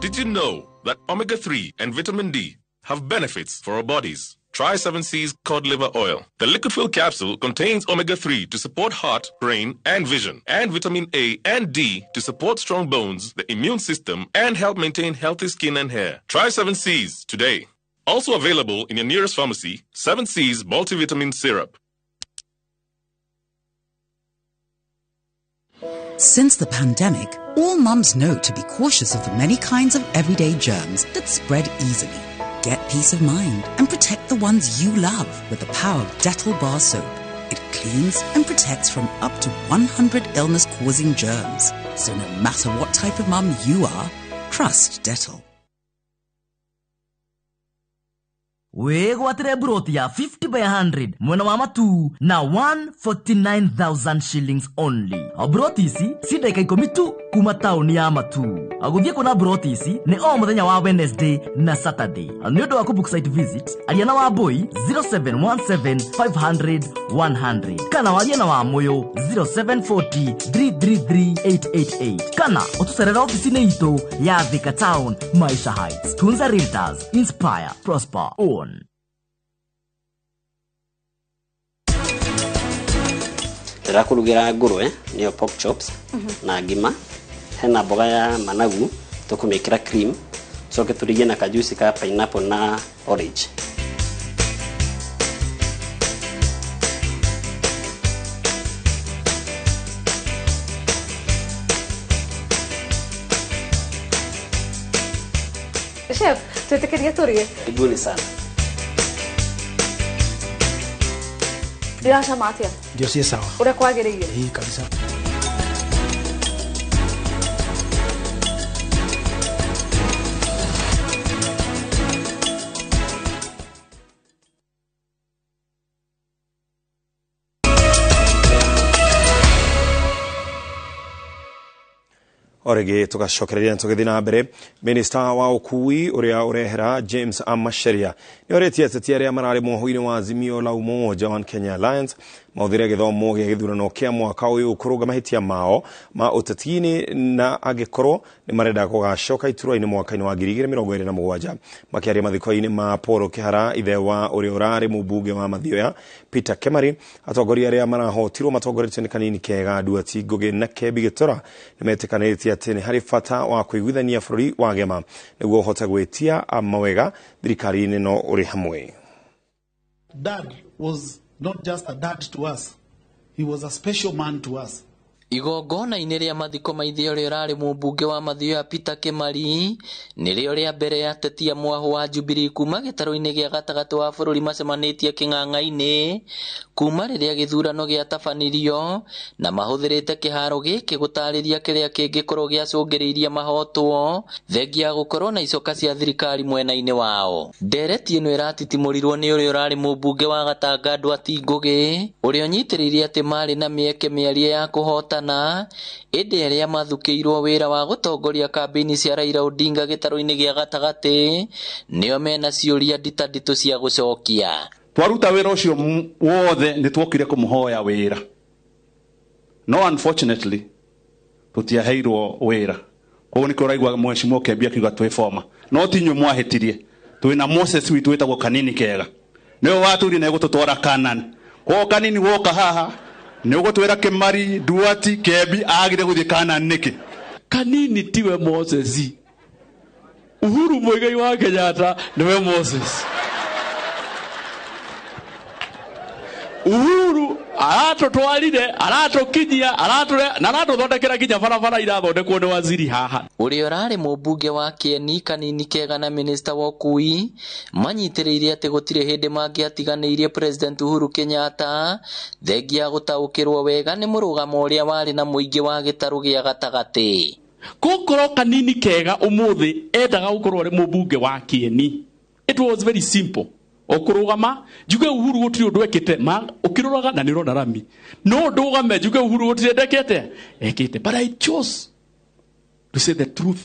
[SPEAKER 30] Did you know that omega-3 and vitamin D have benefits for our bodies?
[SPEAKER 2] Try 7C's cod liver oil. The liquid fill capsule contains omega-3 to support heart, brain, and vision, and vitamin A and D to support strong bones, the immune system, and help maintain healthy skin and hair. Try 7C's today. Also available in your nearest pharmacy, 7C's multivitamin syrup.
[SPEAKER 3] Since the pandemic, all mums know to be cautious of the many kinds of everyday germs that spread easily. Get peace of mind and protect the ones you love with the power of Dettol Bar Soap. It cleans and protects from up to 100 illness-causing germs. So no matter what type of mum you are, trust Dettol.
[SPEAKER 4] Wĩgwatĩre mburoti ya 50 by 100 mwena wa Matu na 149,000 shillings only. Mburoti ici ci ndagĩka 10 tu kuma taũni ya Matu. Gũthiĩ kuona mburoti ici nĩ o mũthenya wa Wednesday na Saturday. Nĩ ũndũ wa kũbook site visit, aria na Wambui 0717 500 100 kana warie na Wamũyũ 0740 333 888 kana ũtũcerere ofici-inĩ itũ ya Thika Town, Maisha Heights. Tunza Realtors, inspire, prosper, own.
[SPEAKER 9] Ndĩrakũrugĩra ngũrwe nĩyo pork chops na ngima, hena mboga ya managu tũkũmĩkĩra cream, tũcoke tũrigie na kajuici ka pineapple na orange.
[SPEAKER 10] Chef, twĩtĩkĩrie tũrĩe.
[SPEAKER 9] Karibuni sana.
[SPEAKER 10] Ndiracama atĩa?
[SPEAKER 11] Ndio ciĩ sawa.
[SPEAKER 10] Ũrĩa kwagĩrĩire?
[SPEAKER 11] Ĩĩ kabisa.
[SPEAKER 1] Orĩngĩ tũgacokereria tũgĩthiĩ na mbere. Minista wa ũkui ũrĩa ũrehera James Macharia nĩ orĩtie ateti arĩa mararĩ mwoho-inĩ wa Azimio la Umoja One Kenya Alliance mahũthĩre gĩthomo gĩa gĩthurano kĩa mwaka ũyũ kũrũnga mahĩtia mao ma ũteti-inĩ na angĩkorwo nĩ marenda gũgacoka iturwa-inĩ mwaka-inĩ wa 2027. Makĩaria mathiko-inĩ ma Paul Kĩhara, ithe wa ũrĩa ũrarĩ mũmbunge wa Mathioya Peter Kemari, atongoria arĩa marahotirwo matongoretio nĩ Kanini Kega, Nduati Ngũgĩ na Kembi Gĩtura nĩmetĩkanĩtie atĩ nĩ harĩ bata wa kũiguithania bũrũri wa gema nĩguo ũhote gwĩtia mawega thirikari-inĩ no ũrĩ hamwe.
[SPEAKER 20] Dad was not just a dad to us, he was a special man to us.
[SPEAKER 12] Igongona-inĩ rĩa mathiko ma ithe ũrĩa ũrarĩ mũmbunge wa Mathioya Peter Kemari nĩrĩo rĩa mbere ya ateti a mwahũ wa Jubilee kuma gĩtarũ-inĩ gĩa gatagatĩ wa bũrũri macemanĩtie kĩng'ang'a-inĩ kuma rĩrĩa gĩthurano gĩatabanirio na mahũthĩrĩte kĩharo gĩkĩ gũtarĩria kĩrĩa kĩngĩkorwo gĩacũngĩrĩirie mahotwo thengia ya gũkorwo na icoka cia thirikari mwena-inĩ wao. Ndereti ĩno ĩratitimũrirwo nĩ ũrĩa ũrarĩ mũmbunge wa Gatanga Nduati Ngũgĩ ũrĩa ũnyitĩrĩire atĩ marĩ na mĩeke mĩarie ya kũhota na ĩndĩ arĩa mathukĩirwo wĩra wa gũtongoria kambĩini cia Raila Odinga gĩtarũ-inĩ gĩa gatagatĩ nĩo mena ciũria nditanditũ cia gũcokia.
[SPEAKER 13] Twaruta wĩra ũcio wothe nĩ tuokire kũmũhoya wĩra, no unfortunately tũtiaheirwo wĩra. Koguo nĩkĩo ũraigua mheshimiwa Kembi akiuga twĩ former, no ti inyuĩ mwahĩtirie. Twĩna Moses witũ wĩtagwo Kanini Kega, nĩwe watũire na egũtũtwara Canaan. Koguo Kanini woka haha nĩ ũgũtwĩra Kĩmari, Nduati, Kembi agire gũthiĩ Canaan nĩkĩ?
[SPEAKER 15] Kanini tiwe Moses, Uhuru Muigai wa Kenyatta niwe Moses. Uhuru aratũtwarire, aratũkinyia, aratũre na aratũthondekera nginya barabara irathondekwo nĩ waziri haha.
[SPEAKER 12] Ũrĩa ũrarĩ mũmbunge wa Kĩeni Kanini Kega na minista wa ũkui manyitĩrĩire atĩ gũtirĩ hĩndĩ mangĩatiganĩirie President Uhuru Kenyatta thengia ya gũtaũkĩrwo wega nĩ mũrũgamo ũrĩa warĩ na mũingĩ wa gĩtarũ gĩa gatagatĩ.
[SPEAKER 15] Gũkorwo Kanini Kega ũmũthĩ endaga gũkorwo arĩ mũmbunge wa Kĩeni. It was very simple. Okurugama njuge Uhuru gutiri undu ekite ma ukiroraga na nirona rami no ndugame njuge Uhuru gutiri ndekete ekite, but I chose to say the truth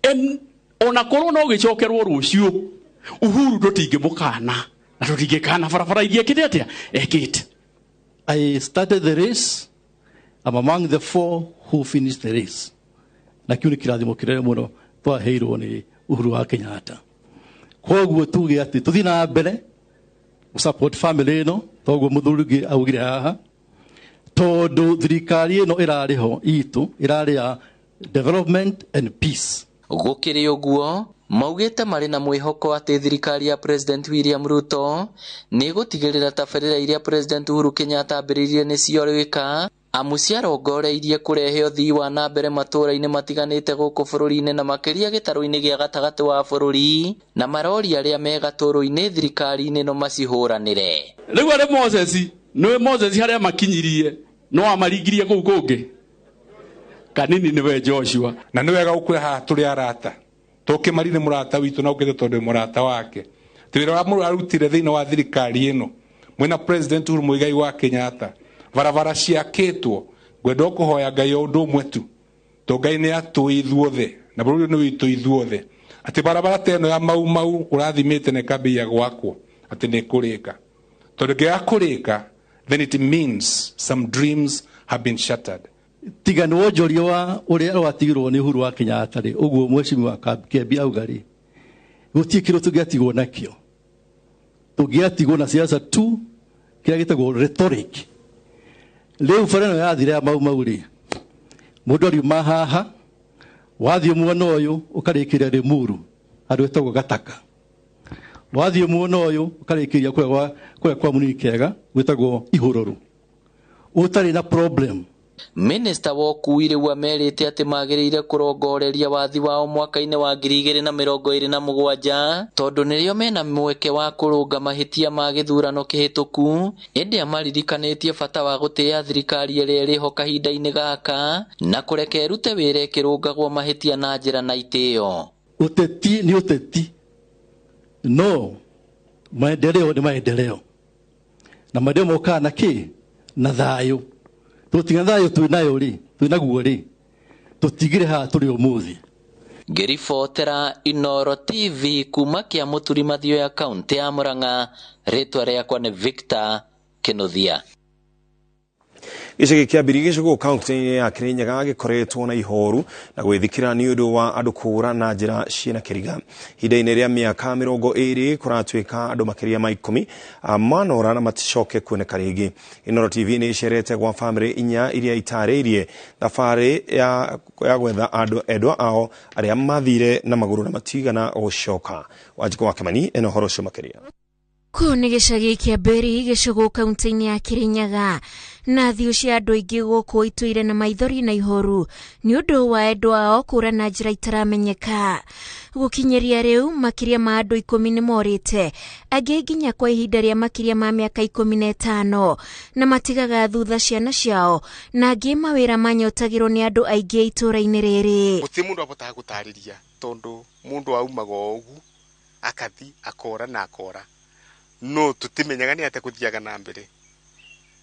[SPEAKER 15] and ona korwo no gicokerwo rucio Uhuru tutingimukana na tutingikana barabara iria ekite atia ekite.
[SPEAKER 30] I started the race. I'm among the four who finished the race. Na kiu ni kirathimo kinene muno twaheirwo ni Uhuru wa Kenyatta. Koguo tuge ati tuthi na mbere Support family ĩno toguo mũthuri ũngĩ augire haha, tondũ thirikari ĩno ĩrarĩ ho itũ ĩrarĩ ya development and peace.
[SPEAKER 12] Gũkĩrĩ ũguo, maugĩte marĩ na mwĩhoko atĩ thirikari ya President William Ruto nĩ ĩgũtigĩrĩra tabarĩra iria President Uhuru Kenyatta ambĩrĩirie nĩ ciorĩka, amu ciarongoreirie kũrehe ũthii wa na mbere matũũra-inĩ matiganĩte gũkũ bũrũri-inĩ na makĩria gĩtarũ-inĩ gĩa gatagatĩ wa bũrũri, na marori arĩa me gatũrũ-inĩ thirikari-inĩ no macihũranĩre.
[SPEAKER 15] Rĩu arĩ Moses, nĩwe Moses harĩa makinyirie no amaringirie kũu kũngĩ kanini nĩwe Joshua.
[SPEAKER 5] Na nĩ wega gũkwĩra haha tũrĩ arata, tũkĩmari nĩ mũrata witũ na ũkĩte tondũ nĩ mũrata wake. Ti wĩra ũrĩa mũrarutire thĩinĩ wa thirikari ĩno mwĩna President Uhuru Muigai wa Kenyatta, barabara ciakĩtwo, ngwenda kũhoya Ngai o ũndũ ũmwe tu, to Ngai nĩ atũĩ ithuothe na bũrũri nĩ witũ ithuothe, atĩ barabara ta ĩno ya Mau Mau ũrathimĩte na ĩkambĩrĩria gwakwo atĩ nĩ ĩkũrĩka, tondũ ĩngĩaga kũrĩka then it means some dreams have been shattered.
[SPEAKER 30] Tiga nĩ wonjoria wa ũrĩa watigirwo nĩ Uhuru wa Kenyatta rĩ, ũguo mheshimiwa Kĩambi auga rĩ, gũtirĩ kĩndũ tũngĩatigwo nakĩo. Tũngĩatigwo na siasa tu, kĩrĩa gĩtagwo rhetoric. Rĩu bara ĩno yathira ya Mau Mau rĩ, mũndũ ariuma haha, wathiĩ mwena ũyũ ũkarĩkĩria Limuru handũ hetagwo Gataka, wathiĩ mwena ũyũ ũkarĩkĩria kũrĩa kwa Mũnini Kĩega gwĩtagwo Ihũrũrũ, ũtarĩ na problem.
[SPEAKER 12] Minista wa ũkuui rĩu amerĩte atĩ magĩrĩire kũrongoreria wathi wao mwaka-inĩ wa 2027 tondũ nĩrĩo mena mweke wa kũrũnga mahĩtia ma gĩthurano kĩhĩtũku, ĩndĩ amaririkanĩtie bata wa gũtĩĩa thirikari ĩrĩa ĩrĩho kahinda-inĩ gaka na kũreke ĩrute wĩra ĩkĩrũngagwo mahĩtia na njĩra na itĩo.
[SPEAKER 30] Ũteti nĩ ũteti, no maendeleo nĩ maendeleo, na maendeleo mokaga na kĩ? Na thayũ. Tũtiga thayũ twĩnayo rĩ, twĩnaguo rĩ, tũtigire haha tũrĩ ũmũthĩ.
[SPEAKER 12] Ngĩribotera Inooro TV kuma Kĩamũturi Mathioya kaunti ya Murang'a, rĩtwa rĩakwa nĩ Victor Kĩnuthia.
[SPEAKER 1] Gĩcagi kĩa Mbiri gĩcũgũ kaunti-inĩ ya Kirinyaga gĩkoretwo na ihoru na gwĩthikĩra nĩ ũndũ wa andũ kũũra na njĩra ciĩna kĩriga. Ihinda-inĩ rĩa mĩaka 20 kũratuĩka andũ makĩria ma 10 manora na maticoke kuoneka rĩngĩ. Inooro TV nĩ ĩcerete gwa bamĩrĩ 4 iria itarĩirie thabarĩ ya gwetha andũ endwa ao arĩa mathire na magũrũ na matigana gũcoka. Wanjikũ wa Kĩmani ena ũhoro ũcio makĩria.
[SPEAKER 8] Kũu nĩ gĩcagi kĩa Mberi gĩcũgũ kaunti-inĩ ya Kirinyaga, na thiũ cia andũ aingĩ gũkũ itũire na maithori na ihoru nĩ ũndũ wa endwa ao kũũra na njĩra itaramenyeka. Gũkinyĩria rĩu makĩria ma andũ 10 nĩ morĩte, angĩ nginya kwa ihinda rĩa makĩria ma mĩaka 15, na matigaga thutha ciana ciao, na angĩ mawĩra manyotagĩrwo nĩ andũ aingĩ itũũra-inĩ rĩrĩ.
[SPEAKER 11] Gũtirĩ mũndũ ahotaga gũtarĩria tondũ mũndũ aumaga o ũguo akathi akora na akora, no tutimenyaga nĩ atĩa gũthiaga na mbere.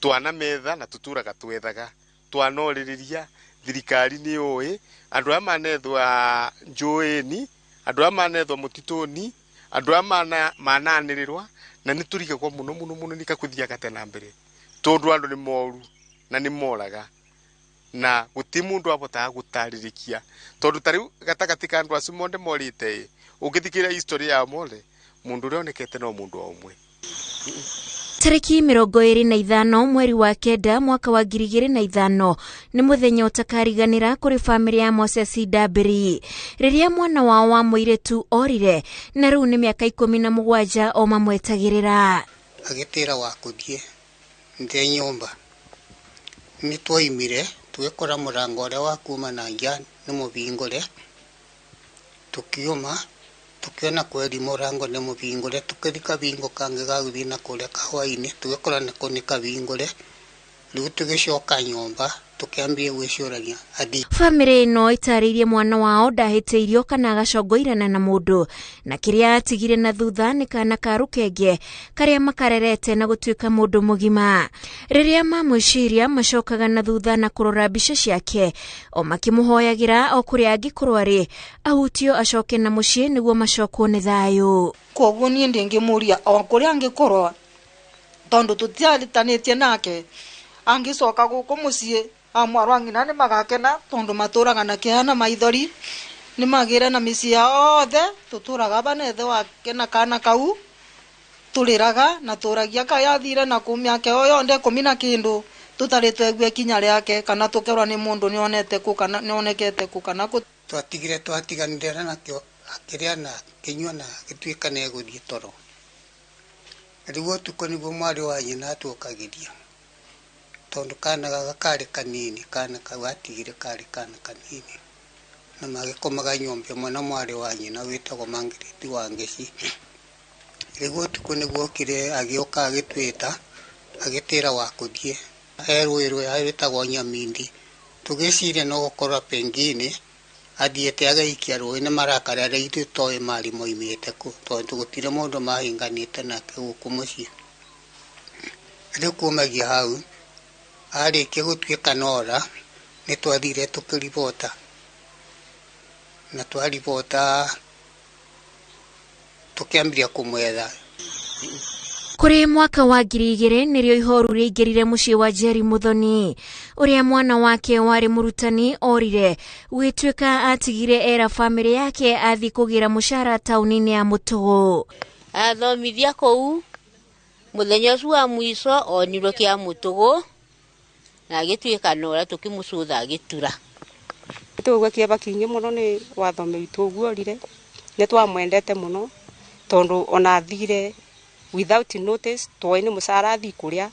[SPEAKER 11] Twana metha na tuturaga twethaga, twanorĩrĩria thirikari nĩ yũĩ andũ aya manethwa njũĩ-inĩ, andũ aya manethwa mũtitũ-inĩ, andũ aya mananĩrĩrwa, na nĩ tũrigagwo mũno mũno mũno nĩ gũthiaga atĩa na mbere, tondũ andũ nĩ moru na nĩ moraga na gũtirĩ mũndũ ahotaga gũtarĩrĩkia, tondũ ta rĩu gatagatĩ ka andũ acio mothe morĩte ĩ, ũngĩthikĩrĩria history yao mothe, mũndũ ũrĩa onekete no mũndũ o ũmwe.
[SPEAKER 8] Tarĩki 25 mweri wa 9 mwaka wa 2005 nĩ mũthenya ũtakariganĩra kũrĩ bamĩrĩ ya Moses Ndambĩri, rĩrĩa mwana wao wa mũirĩtu orire, na rĩu nĩ mĩaka 17 o mamwetagĩrĩra.
[SPEAKER 14] Agĩtĩra wa kũthiĩ nthĩ nyũmba, nĩ twoimire tũgĩkora mũrango ũrĩa wa kuma na nja nĩ mũhingũre, tũkiuma tukiona kweri mũrango nĩ mũhingũre, tũkĩthi kabingo kangĩ ga gũthiĩ na kũrĩa kahũa-inĩ, tũgĩkora nako nĩ kahingũre. Rĩu tũgĩcoka nyũmba tũkĩambia gwĩcũrania athi.
[SPEAKER 8] Bamĩrĩ ĩno ĩtarĩirie mwana wao ndahĩtĩirio kana agacongoirana na mũndũ, na kĩrĩa atigire na thutha nĩ kana ka rũkenge karĩa makarerete na gũtuĩka mũndũ mũgima. Rĩrĩa mamwĩciria macokaga na thutha na kũrora mbica ciake o makĩmũhoyagĩra o kũrĩa angĩkorwo arĩ, ahutio acoke na mũciĩ nĩguo macokwo nĩ thayũ.
[SPEAKER 16] Koguo niĩ ndĩngĩmũria o kũrĩa angĩkorwo, tondũ tũtiaritanĩtie nake, angĩcoka gũkũ mũciĩ amwarwa ng'ina nĩ magakena, tondũ matũraga na kĩeha na maithori, nĩ magĩre na mĩciĩ yao othe, tũtũraga banethe wake na kana kau, Tũrĩraga na tũragia kaĩ athire na kũ mĩaka ĩyo yonthe 10 na kĩndũ tũtarĩ twegue ikinya rĩake kana tũkerwo nĩ mũndũ nĩonete kũ kana nĩonekete kũ kana kũ.
[SPEAKER 14] Twatigire twatiganire nakĩo akĩrĩa na akĩnyua na agĩtuĩka nĩ egũthiĩ toro. Rĩu ũtukũ nĩguo mwarĩ wa nyina atuũkagĩria tondũ kana gaka karĩ kanini, kana kau atigire karĩ kana kanini, na magĩkomaga nyũmba ĩmwe na mwarĩ wa nyina wĩtagwo Margaret Wangeci. Rĩu ũtukũ nĩguo okire agĩũka agĩtwĩta agĩtĩra wa kũthiĩ he rũĩ rwĩtagwo Nyamindi. Tũgĩciria no gũkorwo pengine athiĩte agaikia rũĩ nĩ marakara arĩa ithuĩ toĩ marĩ moimĩte kũ tondũ gũtirĩ mũndũ mahinganĩte nake gũkũ mũciĩ. Rĩu kumagia hau arĩkia gũtuĩka nora nĩ twathire tũkĩribota na twaribota tũkĩambia kũmwetha.
[SPEAKER 8] Kũrĩ mwaka wa 2000 nĩrĩo ihoru rĩaingĩrire mũciĩ wa Jerry Muthoni ũrĩa mwana wake warĩ mũrutani orire gũgĩtuĩka atigire era bamĩrĩ yake athiĩ kũgĩra mũcara taũni-inĩ ya Mũtũgũ.
[SPEAKER 6] Athomithia kũu mũthenya ũcio wa mũico onirwo kĩa Mũtũgũ na agĩtuĩka nora tũkĩmũcũtha agĩtura.
[SPEAKER 7] Tũgua kĩeva kĩingĩ mũno nĩ wathomi witũ ũguo orire nĩ twamwendete mũno tondũ ona athire without notice twoĩ nĩ mũcara athi kũrĩa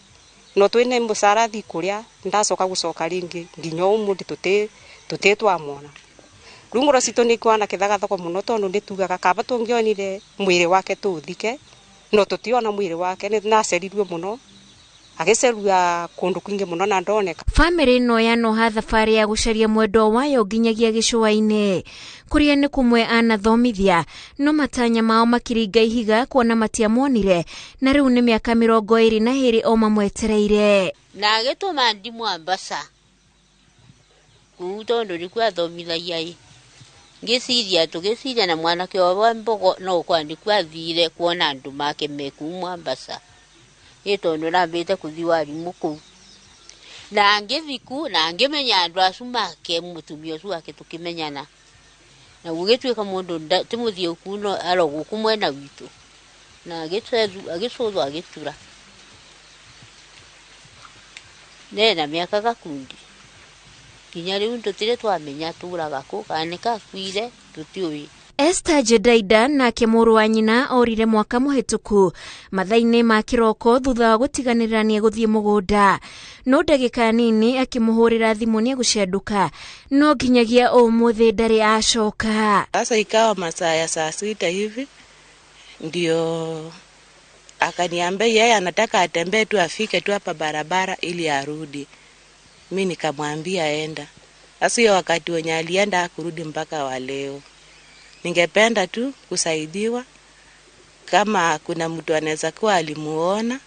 [SPEAKER 7] no twĩ nĩ mũcara athi kũrĩa ndacoka gũcoka rĩngĩ nginya ũmũthĩ tũtĩ twamwona. Rĩu ngoro citũ nĩ ikwana kĩthagathoko mũno tondũ nĩ tugaga kaba tũngĩonire mwĩrĩ wake tũũthike no tũtiona mwĩrĩ wake nĩ nacerirwe mũno agĩcerua kũndũ kwingĩ mũno na ndoneka.
[SPEAKER 8] Bamĩrĩ ĩno yanoha thabarĩ ya gũcaria mwendwa wayo nginyagia gĩcũa-inĩ kũrĩa nĩ kũmwe anathomithia no matanya mao makĩringa ihiga kuona matiamuonire na rĩu nĩ mĩaka 22 o mamwetereire.
[SPEAKER 6] Na agĩtũma ndimũ Ambasa kũu tondũ nĩkuo athomithagia ĩ ngĩciria tũgĩciria na mwanake wa Mbogo no gũkorwo nĩkuo athire kuona andũ make me kũu Mombasa ĩ tondũ nambĩte kũthiĩ warimũ kũu na ngĩthiĩ kũu na ngĩmenya andũ acu make mũtumia ũcio wake tũkĩmenyana na gũgĩtuĩka mũndũ ti mũthiĩ kũu no aro gũkũ mwena witũ na agĩcũthwo agĩtura nena mĩaka gakundi nginya rĩu tũtirĩ twamenya tũraga kũ kana nĩ kakuire tũtiũĩ.
[SPEAKER 8] Esther Jedaida nake mũrũ wa nyina orire mwaka mũhĩtũku mathaa-inĩ ma kĩroko thutha wa gũtiganĩra nĩ egũthiĩ mũgũnda no ndagĩka nini akĩmũhũrĩra thimũ nĩ egũcenduka no nginyagia ũmũthĩ ndarĩ acoka.
[SPEAKER 17] Sasa ikawa masaa ya saa 6 hivi ndio akaniambia yeye anataka atembee tu afike tu hapa barabara ili arudi. Mimi nikamwambia enda. Sasa hiyo wakati wenye alienda hakurudi mpaka wa leo. Ningependa tu kusaidiwa kama kuna mtu anaweza kuwa alimuona.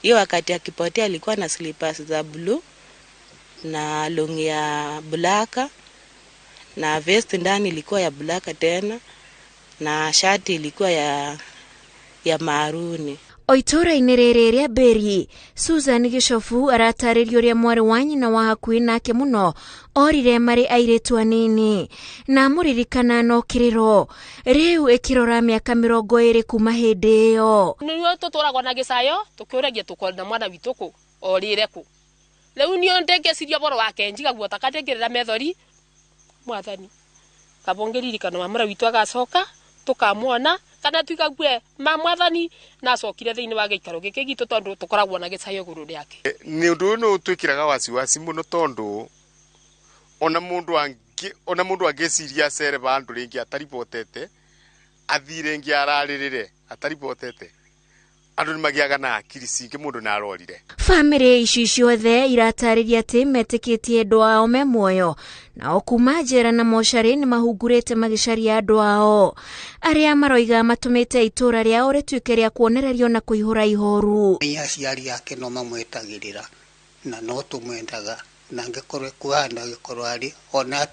[SPEAKER 17] Hiyo wakati akipotea alikuwa na slippers za blue na long ya black na vest ndani ilikuwa ya black tena na shati ilikuwa ya maruni.
[SPEAKER 8] O itũũra-inĩ rĩrĩ rĩa Mbĩri, Susan Gĩcobu aratarĩria ũrĩa mwarĩ wa nyina wa hakuhĩ nake mũno orire marĩ airĩtu anini na amũririkana no kĩrĩro rĩu ĩkĩrora mĩaka 20 kuma hĩndĩ ĩyo.
[SPEAKER 20] Nĩguo tũtũragwo na gĩcayo tũkĩũragia tũkona mwana witũ kũ orĩre kũ rĩu niĩ ndĩngĩciria ũhoro wake njigagua ta kandĩngĩrĩra methori mwathani kaba ũngĩririkana wa mwana witũ agacoka tũkamwona kana tuigague ma mwathani na acokire thĩinĩ wa gĩikaro gĩkĩ gitũ tondũ tũkoragwo na gĩcayo igũrũ rĩake.
[SPEAKER 11] Nĩ ũndũ ũyũ nĩ ũtwĩkĩraga wasiwasi mũno tondũ ona mũndũ angĩciria acere bandũ rĩngĩ ataribotete athiĩ rĩngĩ ararĩrĩre ataribotete andũ nĩmagĩaga na akiri cingĩ mũndũ na arorire.
[SPEAKER 8] Bamĩrĩ ici ciothe iratarĩria atĩ metĩkĩtie andũ ao me muoyo nao kuma njera na mocarĩ nĩ mahungurĩte magĩcaria andũ ao arĩa maroiga matũmĩte itũũra rĩao rĩtuĩke rĩa kuonererio na kũihũra ihoru.
[SPEAKER 14] Aciari ake no mamwetagĩrĩra na no tũmwendaga na angĩkorwo ekũhanda angĩkorwo arĩ ona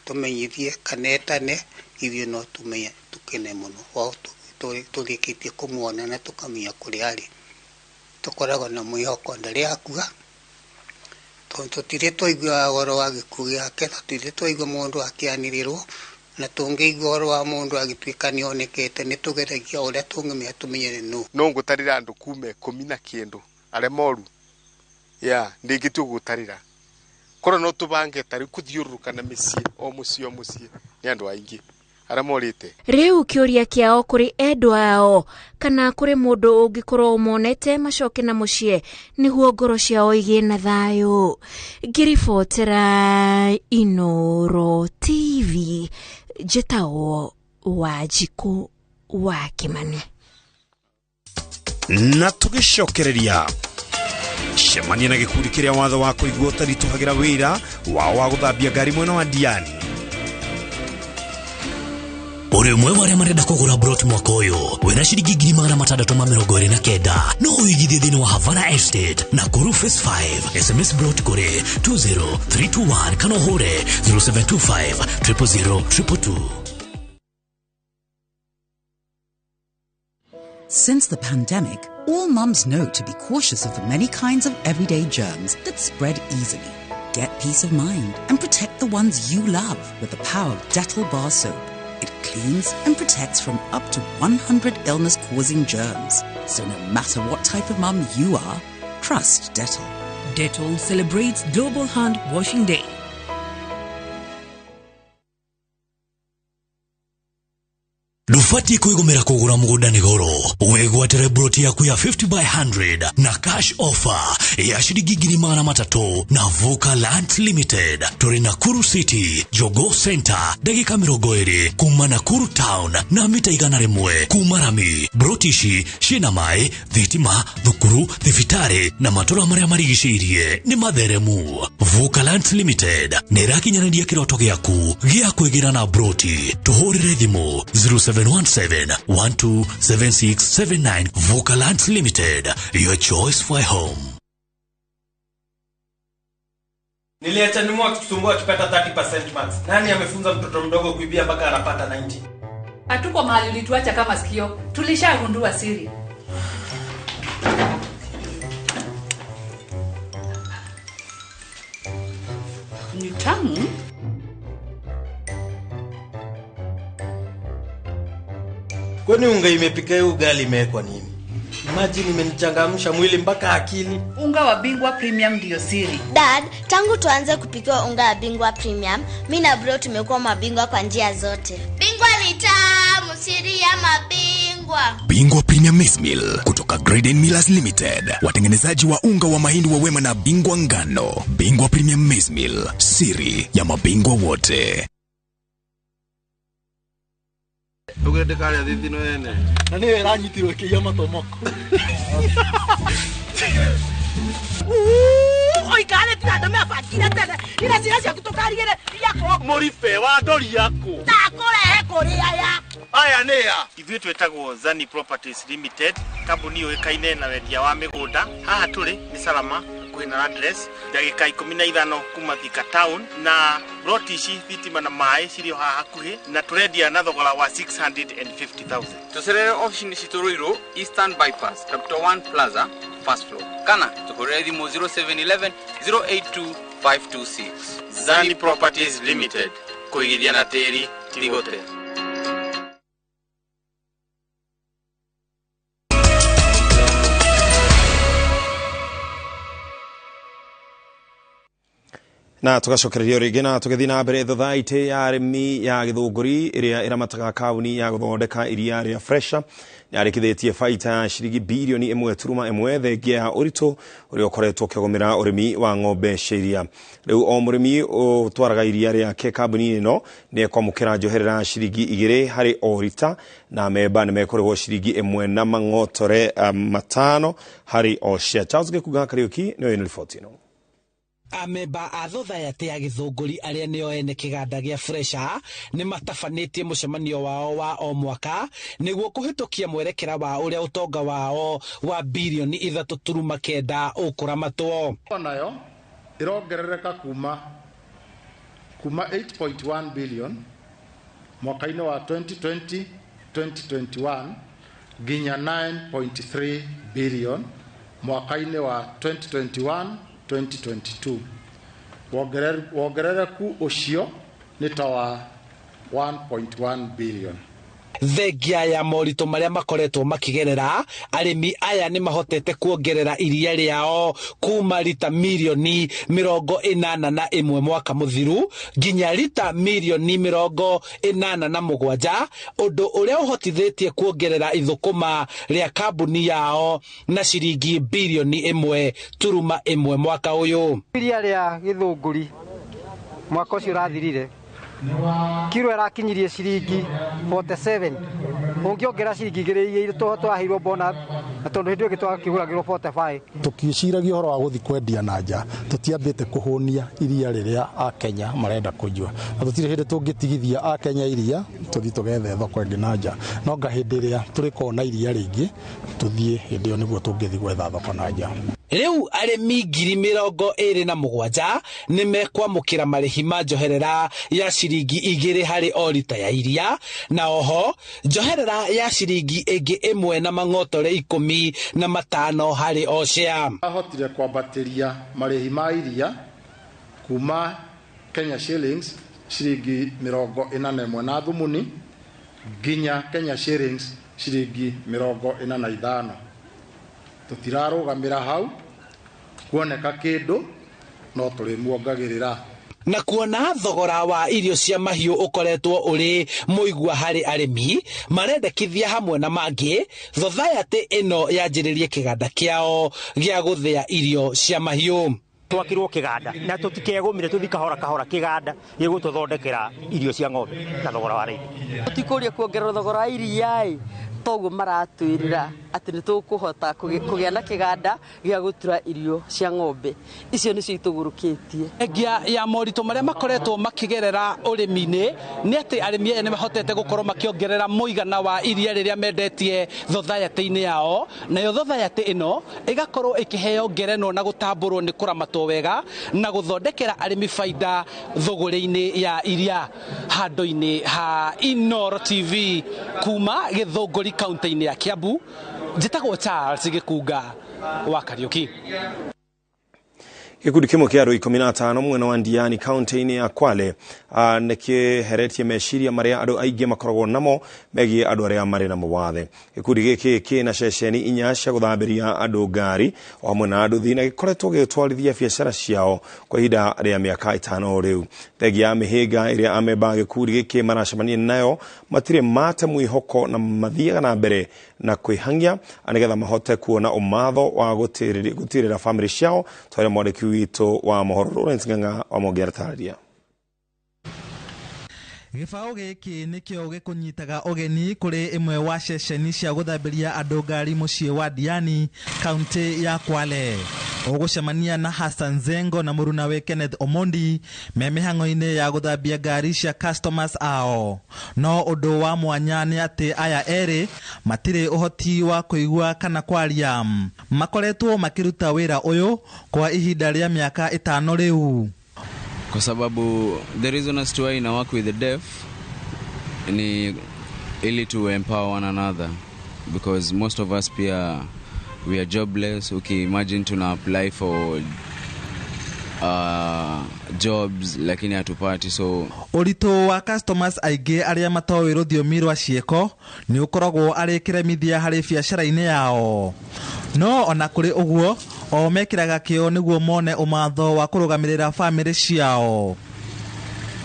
[SPEAKER 14] tũmenyithie kana etane ithuĩ no tũmenye tũkene mũno o tũrĩkĩtie kũmuona na tũkamenya kũrĩa arĩ. Tũkoragwo na mwĩhoko ndarĩ akua tondũ tũtirĩ twaigua ũhoro wa gĩkuũ gĩake, tũtirĩ twaigua mũndũ akĩanĩrĩrwo Na tũngĩigua ũhoro wa mũndũ agĩtuĩka nĩonekete, nĩtũgeragia ũrĩa tũngĩmenya tũmenye nĩ nũ.
[SPEAKER 11] No ngũtarĩra andũ kuma 10 na kĩndũ arĩa moru ya ndingĩtua gũtarĩra. Korwo no tũbange tarĩu kũthiũrũrũka na mĩciĩ o mũciĩ o mũciĩ nĩ andũ aingĩ arĩa morĩte.
[SPEAKER 8] Rĩu kĩũria kĩao kũrĩ endwa ao kana kũrĩ mũndũ ũngĩkorwo ũmonete macoke na mũciĩ nĩguo ngoro ciao igĩe na thayũ. Ngĩribotera Inoro TV, njĩtagwo Wanjikũ wa Kĩmani.
[SPEAKER 1] Na tũgĩcokereria cemania na gĩkundi kĩrĩa watho wa kũigua ũtaritũhagĩra wĩra wao wa gũthambia ngari mwena wa Diani.
[SPEAKER 18] Ũrĩ ũmwe wa arĩa marenda kũgũra brot mwaka ũyũ wĩna ciringi 629,000 no ũigithie thĩinĩ wa Havana Estate na Nakuru Phase 5. SMS brot kũrĩ 20321 kana ũhũre 0725 000 222.
[SPEAKER 3] Since the pandemic, all mums know to be cautious of the many kinds of everyday germs that spread easily. Get peace of mind and protect the ones you love with the power of Dettol Bar Soap. It cleans and protects from up to 100 illness-causing germs. So no matter what type of mum you are, trust Dettol.
[SPEAKER 19] Dettol celebrates Global Hand Washing Day.
[SPEAKER 18] Ndũbatiĩ kwĩgomera kũgũra mũgũnda nĩ goro. Wĩgwatĩre broti yaku ya 50 by 100 na cash offer ya ciringi 300,000 na Vuka Lands Limited. Tũrĩ Nakuru City, Jogoo Center, ndagĩka 20 kuma Nakuru Town na mita 101 kuma rami. Broti ici ciĩna maĩ, thitima, thukuru, thibitarĩ na matũra marĩa marigicĩirie nĩ matheremu. Vuka Lands Limited nĩ ĩrakinyanĩria kĩroto gĩaku gĩa kwĩgĩra na broti. Tũhũrĩre thimũ 0717 127679. Vuka Lands Limited, your choice for a home.
[SPEAKER 21] Niliacha nimu akitusumbua akipata 30% marks. Nani amefunza mtoto mdogo kuibia mpaka anapata 90?
[SPEAKER 10] Hatuko mahali ulituacha kama sikio. Tulishagundua siri. Ni tamu.
[SPEAKER 21] Kwani unga imepika hiyo ugali imewekwa nini? Imagine imenichangamsha mwili mpaka akili.
[SPEAKER 10] Unga wa Bingwa Premium ndio siri.
[SPEAKER 22] Dad, tangu tuanze kupikiwa unga wa Bingwa Premium, mimi na bro tumekuwa mabingwa kwa njia zote. Bingwa ni tamu, siri ya mabingwa.
[SPEAKER 23] Bingwa Premium Maize Meal kutoka Graden Millers Limited, watengenezaji wa unga wa mahindi wa Wema na Bingwa Ngano. Bingwa Premium Maize Meal, siri ya mabingwa wote.
[SPEAKER 24] Ugende karia thithino ene.
[SPEAKER 25] Na niwe ĩranyitirwo ĩkĩiya matomoko.
[SPEAKER 29] Oikare tiratũmĩa bakire tene. Ira ciana ciaku tũkarigĩre iakũ.
[SPEAKER 24] Mũribe wa ndori yaku.
[SPEAKER 29] Ndakũrehe kũrĩ aya.
[SPEAKER 24] Aya nĩ ya. Ithuĩ twĩtagwo Zani Properties Limited, kambuni yũĩkaine na wendia wa mĩgũnda. Haha tũrĩ nĩ Salama hakuhĩ na address ndagĩka 15 kuma Thika Town, na broti ici thitima na maĩ cirĩ o haha hakuhĩ, na tũrendia na thogora wa 650,000.
[SPEAKER 30] Tũcerere ofici-inĩ citũ Ruiru, Eastern Bypass, Capital One Plaza, first floor, kana tũhũrĩre thimũ 0711 082 526.
[SPEAKER 24] Zani Properties Limited, kũigithia na tĩri ti gũte.
[SPEAKER 1] Na tugacokereria rĩngĩ na tũgĩthiĩ na mbere. Thothaitĩ ya arĩmi ya Gĩthũngũri ĩrĩa ĩramataga kambuni ya gũthondeka iria rĩa Fresha nĩyarĩkithĩtie baita ya ciringi birioni 1.1 thengia ya ũritũ ũrĩa ũkoretwo ũkĩgũmĩra ũrĩmi wa ng'ombe cia iria. Rĩu o mũrĩmi ũtwaraga iria rĩake kambuni-inĩ ĩno nĩ ekwamũkĩra njoherera ciringi 2 harĩ o rita, na memba nĩ mekũrĩhwo ciringi 1 na mang'otore 5 harĩ o share. Charles Gĩkunga Kariũki nĩwe wĩna riboti ĩno.
[SPEAKER 26] Amemba a thothaitĩ ya Gĩthũngũri arĩa nĩo ene kĩganda gĩa Fresha nĩ matabanĩtie mũcemanio wao wa o mwaka nĩguo kũhĩtũkia mwerekera wa ũrĩa ũtonga wao wa birioni 3.9 ũkũramatwo.
[SPEAKER 20] Onayo ĩrongerereka kuma 8.1 billion mwaka-inĩ wa 2020 2021 nginya 9.3 billion mwaka-inĩ wa 2021 2022. Wongerereku ũcio nĩ ta wa
[SPEAKER 2] 1.1 billion.
[SPEAKER 26] Thengia ya moritũ marĩa makoretwo makĩgerera, arĩmi aya nĩ mahotete kuongerera iria rĩao kuma rita mirioni 81 mwaka mũthiru nginya rita mirioni 87, ũndũ ũrĩa ũhotithĩtie kuongerera ithũkũma rĩa kambuni yao na ciringi birioni 1.1 mwaka ũyũ.
[SPEAKER 4] Iria rĩa Gĩthũngũri mwaka ũcio ũrathirire kiro ĩrakinyirie ciringi 47, ũngĩongera ciringi 2 igĩrĩ twaheirwo bonus, na tondũ hĩndĩ ĩyo twakĩgũragĩrwo 45.
[SPEAKER 2] Tũkĩciragia ũhoro wa gũthiĩ kwendia na nja, tũtiambĩte kũhũnia iria rĩrĩa Akenya marenda kũnyua, na tũtirĩ hĩndĩ tũngĩtigithia Akenya iria tũthiĩ tũgethe thoko ĩngĩ na nja, no nga hĩndĩ ĩrĩa tũrĩkorwo na iria rĩingĩ tũthiĩ hĩndĩ ĩyo nĩguo tũngĩthiĩ gwetha thoko na nja.
[SPEAKER 26] Rĩu arĩmi 27,000 nĩ mekwamũkĩra marĩhi ma njoherera ya ciringi 2 harĩ o rita ya iria, na oho njoherera ya ciringi ĩngĩ 1 na mang'otore 15 harĩ o share.
[SPEAKER 2] Ahotire kwambatĩria marĩhi ma iria kuma Kenya shillings ciringi 41 na thumuni nginya Kenya shillings ciringi 45. Tũtirarũgamĩra hau, kuoneka kĩndũ no tũrĩmuongagĩrĩra.
[SPEAKER 26] Na kuona thogora wa irio cia mahiũ ũkoretwo ũrĩ mũigua harĩ arĩmi marendekithia hamwe na mangĩ, thothaitĩ ĩno yanjĩrĩrie kĩganda kĩao gĩa gũthĩa irio cia mahiũ.
[SPEAKER 5] Twakirwo kĩganda na tũtikegũmire, tũthi kahora kahora kĩganda gĩgũtũthondekera irio cia ng'ombe na thogora wa raithi.
[SPEAKER 9] Tũtikũria kuongerera thogora wa iria-ĩ, toguo maratwĩrĩra atĩ nĩ tũkũhota kũgĩa na kĩganda gĩa gũtura irio cia ng'ombe. Icio nĩcio itũgũrũkĩtie.
[SPEAKER 26] Thengia ya moritũ marĩa makoretwo makĩgerera ũrĩmi-inĩ nĩ atĩ arĩmi aya nĩ mahotete gũkorwo makĩongerera mũigana wa iria rĩrĩa mendetie thothaitĩ-inĩ yao, nayo thothaitĩ ĩno ĩgakorwo ĩkĩheo ngerenwa na gũtambũrwo nĩ kũramatwo wega na gũthondekera arĩmi baida thũgũrĩ-inĩ ya iria. Handũ-inĩ ha Inooro TV kuma Gĩthũngũri kaunti-inĩ ya Kiambu, njĩtagwo Charles Gĩkunga wa Kariũki.
[SPEAKER 1] Gĩkundi kĩmwe kĩa andũ 15 mwena wa Ndiani kaunti-inĩ ya Kwale nĩkĩheretie meciria marĩa andũ aingĩ makoragwo namo megiĩ andũ arĩa marĩ na mawathe. Gĩkundi gĩkĩ kĩna ceceni 4 cia gũthambĩria andũ ngari o hamwe na nduthi, na gĩkoretwo gĩgĩtwarithia biacara ciao kwa ihinda rĩa mĩaka 5 rĩu. Thengia ya mĩhĩnga ĩrĩa amemba a gĩkundi gĩkĩ maracemania nayo, matirĩ mate mwĩhoko na mathiaga na mbere na kwĩhangia nĩgetha mahote kuona ũmatho wa gũtirĩra bamĩrĩ ciao. Twarĩa mwandĩki witũ wa mohoro Lawrence Ng'ang'a wa Mongera tarĩria.
[SPEAKER 12] Gĩbaũ gĩkĩ nĩkĩo gĩkũnyitaga ũgeni kũrĩ ĩmwe wa ceceni cia gũthambĩria andũ ngari mũciĩ wa Diani kaunti ya Kwale. Ũgũcemania na Hassan Zengo na mũrunawe Kenneth Omondi me mĩhang'o-inĩ ya gũthambia ngari cia customers ao. No ũndũ wa mwanya nĩ atĩ aya erĩ matirĩ ũhoti wa kũigua kana kwaria. Makoretwo makĩruta wĩra ũyũ kwa ihinda rĩa mĩaka 5 rĩu.
[SPEAKER 13] Kwa sababu the reason as to why I work with the deaf ni ili to empower one another, because most of us pia we are jobless. Okay, imagine tuna apply for jobs lakini hatupati. So
[SPEAKER 12] ũritũ wa customers aingĩ arĩa matoĩ rũthiomi rwa ciĩko nĩ ũkoragwo arĩ kĩremithia harĩ biacara-inĩ yao. No ona kũrĩ ũguo o mekĩraga kĩo nĩguo mone ũmatho wa kũrũgamĩrĩra bamĩrĩ ciao.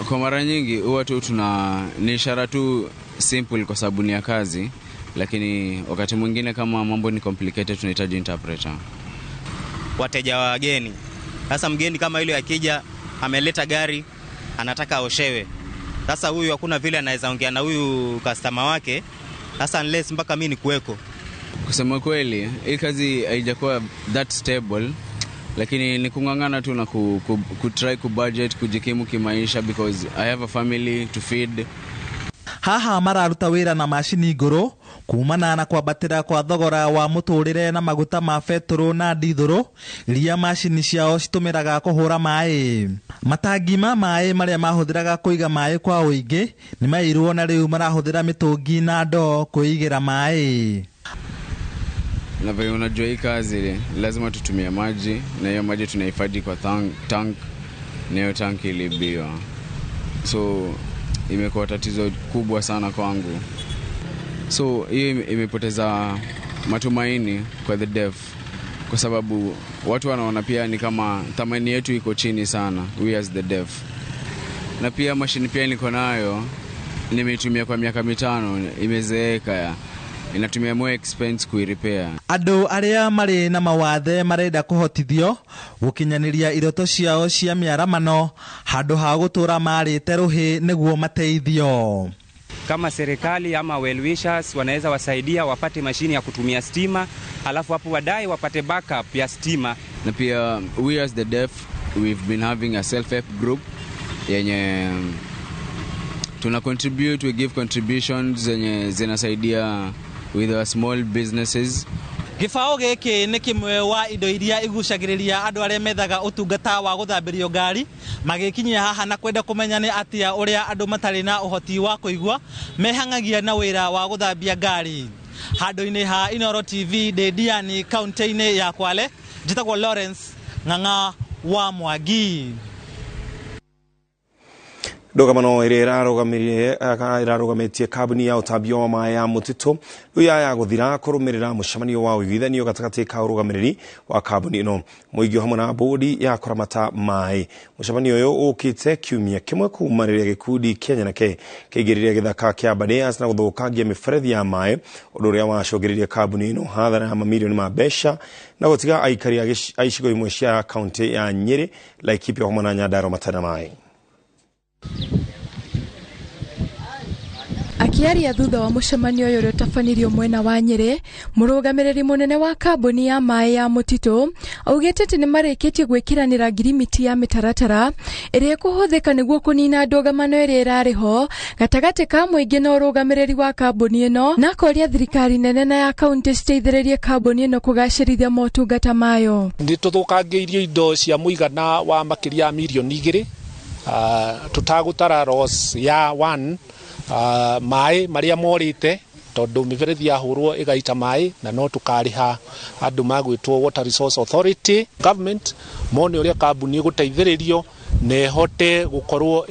[SPEAKER 13] Kwa mara nyingi huwa tu tuna ni ishara tu simple kwa sababu ni ya kazi, lakini wakati mwingine kama mambo ni complicated tunahitaji interpreter.
[SPEAKER 15] Wateja wageni. Sasa mgeni kama yule akija ameleta gari anataka aoshewe. Sasa huyu hakuna vile anaweza ongea na huyu customer wake. Sasa unless mpaka mimi nikuweko.
[SPEAKER 13] Kusema kweli, hii kazi haijakuwa that stable, lakini ni kung'ang'ana tu na ku try ku budget, kujikimu kimaisha because I have a family to feed.
[SPEAKER 12] Haha mararuta wĩra na macini ngũrũ kumana na kwambatĩra kwa thogora wa mũtũrĩre na maguta ma betũrũ na ndithũrũ iria macini ciao citũmĩraga kũhũra maĩ. Matangi ma maĩ marĩa mahũthĩraga kũiga maĩ kwa ũingĩ nĩ mairwo na rĩu marahũthĩra mĩtũngi na ndoo kwĩigĩra maĩ.
[SPEAKER 13] Na vile unajua hii kazi lazima tutumie maji, na hiyo maji tunahifadhi kwa tank, na hiyo tank ilibiwa. So Imekuwa tatizo kubwa sana kwangu. So hiyo imepoteza matumaini kwa the deaf, kwa sababu watu wanaona pia ni kama thamani yetu iko chini sana, we as the deaf. Na pia mashini pia niko nayo, nimeitumia kwa miaka 5, imezeeka, inatumia more expense kuirepair.
[SPEAKER 12] Andũ arĩa marĩ na mawathe marenda kũhotithio gũkinyanĩria iroto ciao cia mĩaramano handũ ha gũtũra marĩte rũhĩ nĩguo mateithio.
[SPEAKER 3] Kama serikali ama well wishers wanaweza wasaidia wapate mashini ya kutumia stima, alafu hapo baadaye wapate backup ya stima.
[SPEAKER 13] Na pia we as the deaf, we've been having a self-help group yenye tuna contribute, we give contributions zenye zinasaidia with our small businesses.
[SPEAKER 12] Gĩbaũ gĩkĩ nĩ kĩmwe wa indo iria igucagĩrĩria andũ arĩa methaga ũtungata wa gũthambĩrio ngari magĩkinyia haha na kwenda kũmenya nĩ atĩa ũrĩa andũ matarĩ na ũhoti wa kũigua mehang'agia na wĩra wa gũthambia ngari. Handũ-inĩ ha Inooro TV ndĩ Diani kaunti-inĩ ya Kwale, njĩtagwo Lawrence Ng'ang'a wa Mwangi.
[SPEAKER 1] Ndũgamano ĩrĩa ĩrarũgamĩtie kambuni ya ũtambia wa maĩ ya mũtitũ rĩu yaya gũthira kũrũmĩrĩra mũcemanio wa ũiguithanio gatagatĩ ka ũrũgamĩrĩri wa kambuni ĩno, mũingĩ hamwe na bodi ya kũramata maĩ. Mũcemanio ũyũ ũkĩte kiumia kĩmwe kuma rĩrĩa gĩkundi kĩa nyanake kĩaingĩrire gĩthaka kĩa Aberdares na gũthũkangia mĩberethi ya maĩ, ũndũ ũrĩa wacũngĩrĩirie kambuni ĩno hathara ya mamirioni ma mbeca na gũtiga aikari a icigo imwe cia kaunti ya Nyĩrĩ, Laikipia hamwe na Nyandarua matarĩ na maĩ.
[SPEAKER 6] Akiaria thutha wa mũcemanio ũyũ ũrĩa ũtabanirio mwena wa Nyĩrĩ, mũrũgamĩrĩri mũnene wa kambuni ya maĩ ya mũtitũ augĩte atĩ nĩmarĩkĩtie gwĩkĩranĩra ngirimiti ya mĩtaratara ĩrĩa ĩkũhũthĩka nĩguo kũnina ndũgamano ĩrĩa ĩrarĩ ho gatagatĩ ka mũingĩ na ũrũgamĩrĩri wa kambuni ĩno, na akoria thirikari nene na ya kaunti citeithĩrĩrie kambuni ĩno kũgacĩrithia motungata mayo.
[SPEAKER 7] Nĩ tũthũkangĩirio indo cia mũigana wa makĩria ya mirioni 2, tũtagũtara loss ya 1 maĩ marĩa morĩte tondũ mĩberethi yahũrwo ĩgaita maĩ, na no tũkarĩha andũ magwĩtwo Water Resource Authority government mone ũrĩa kambuni ĩgũteithĩrĩrio na ĩhote gũkorwo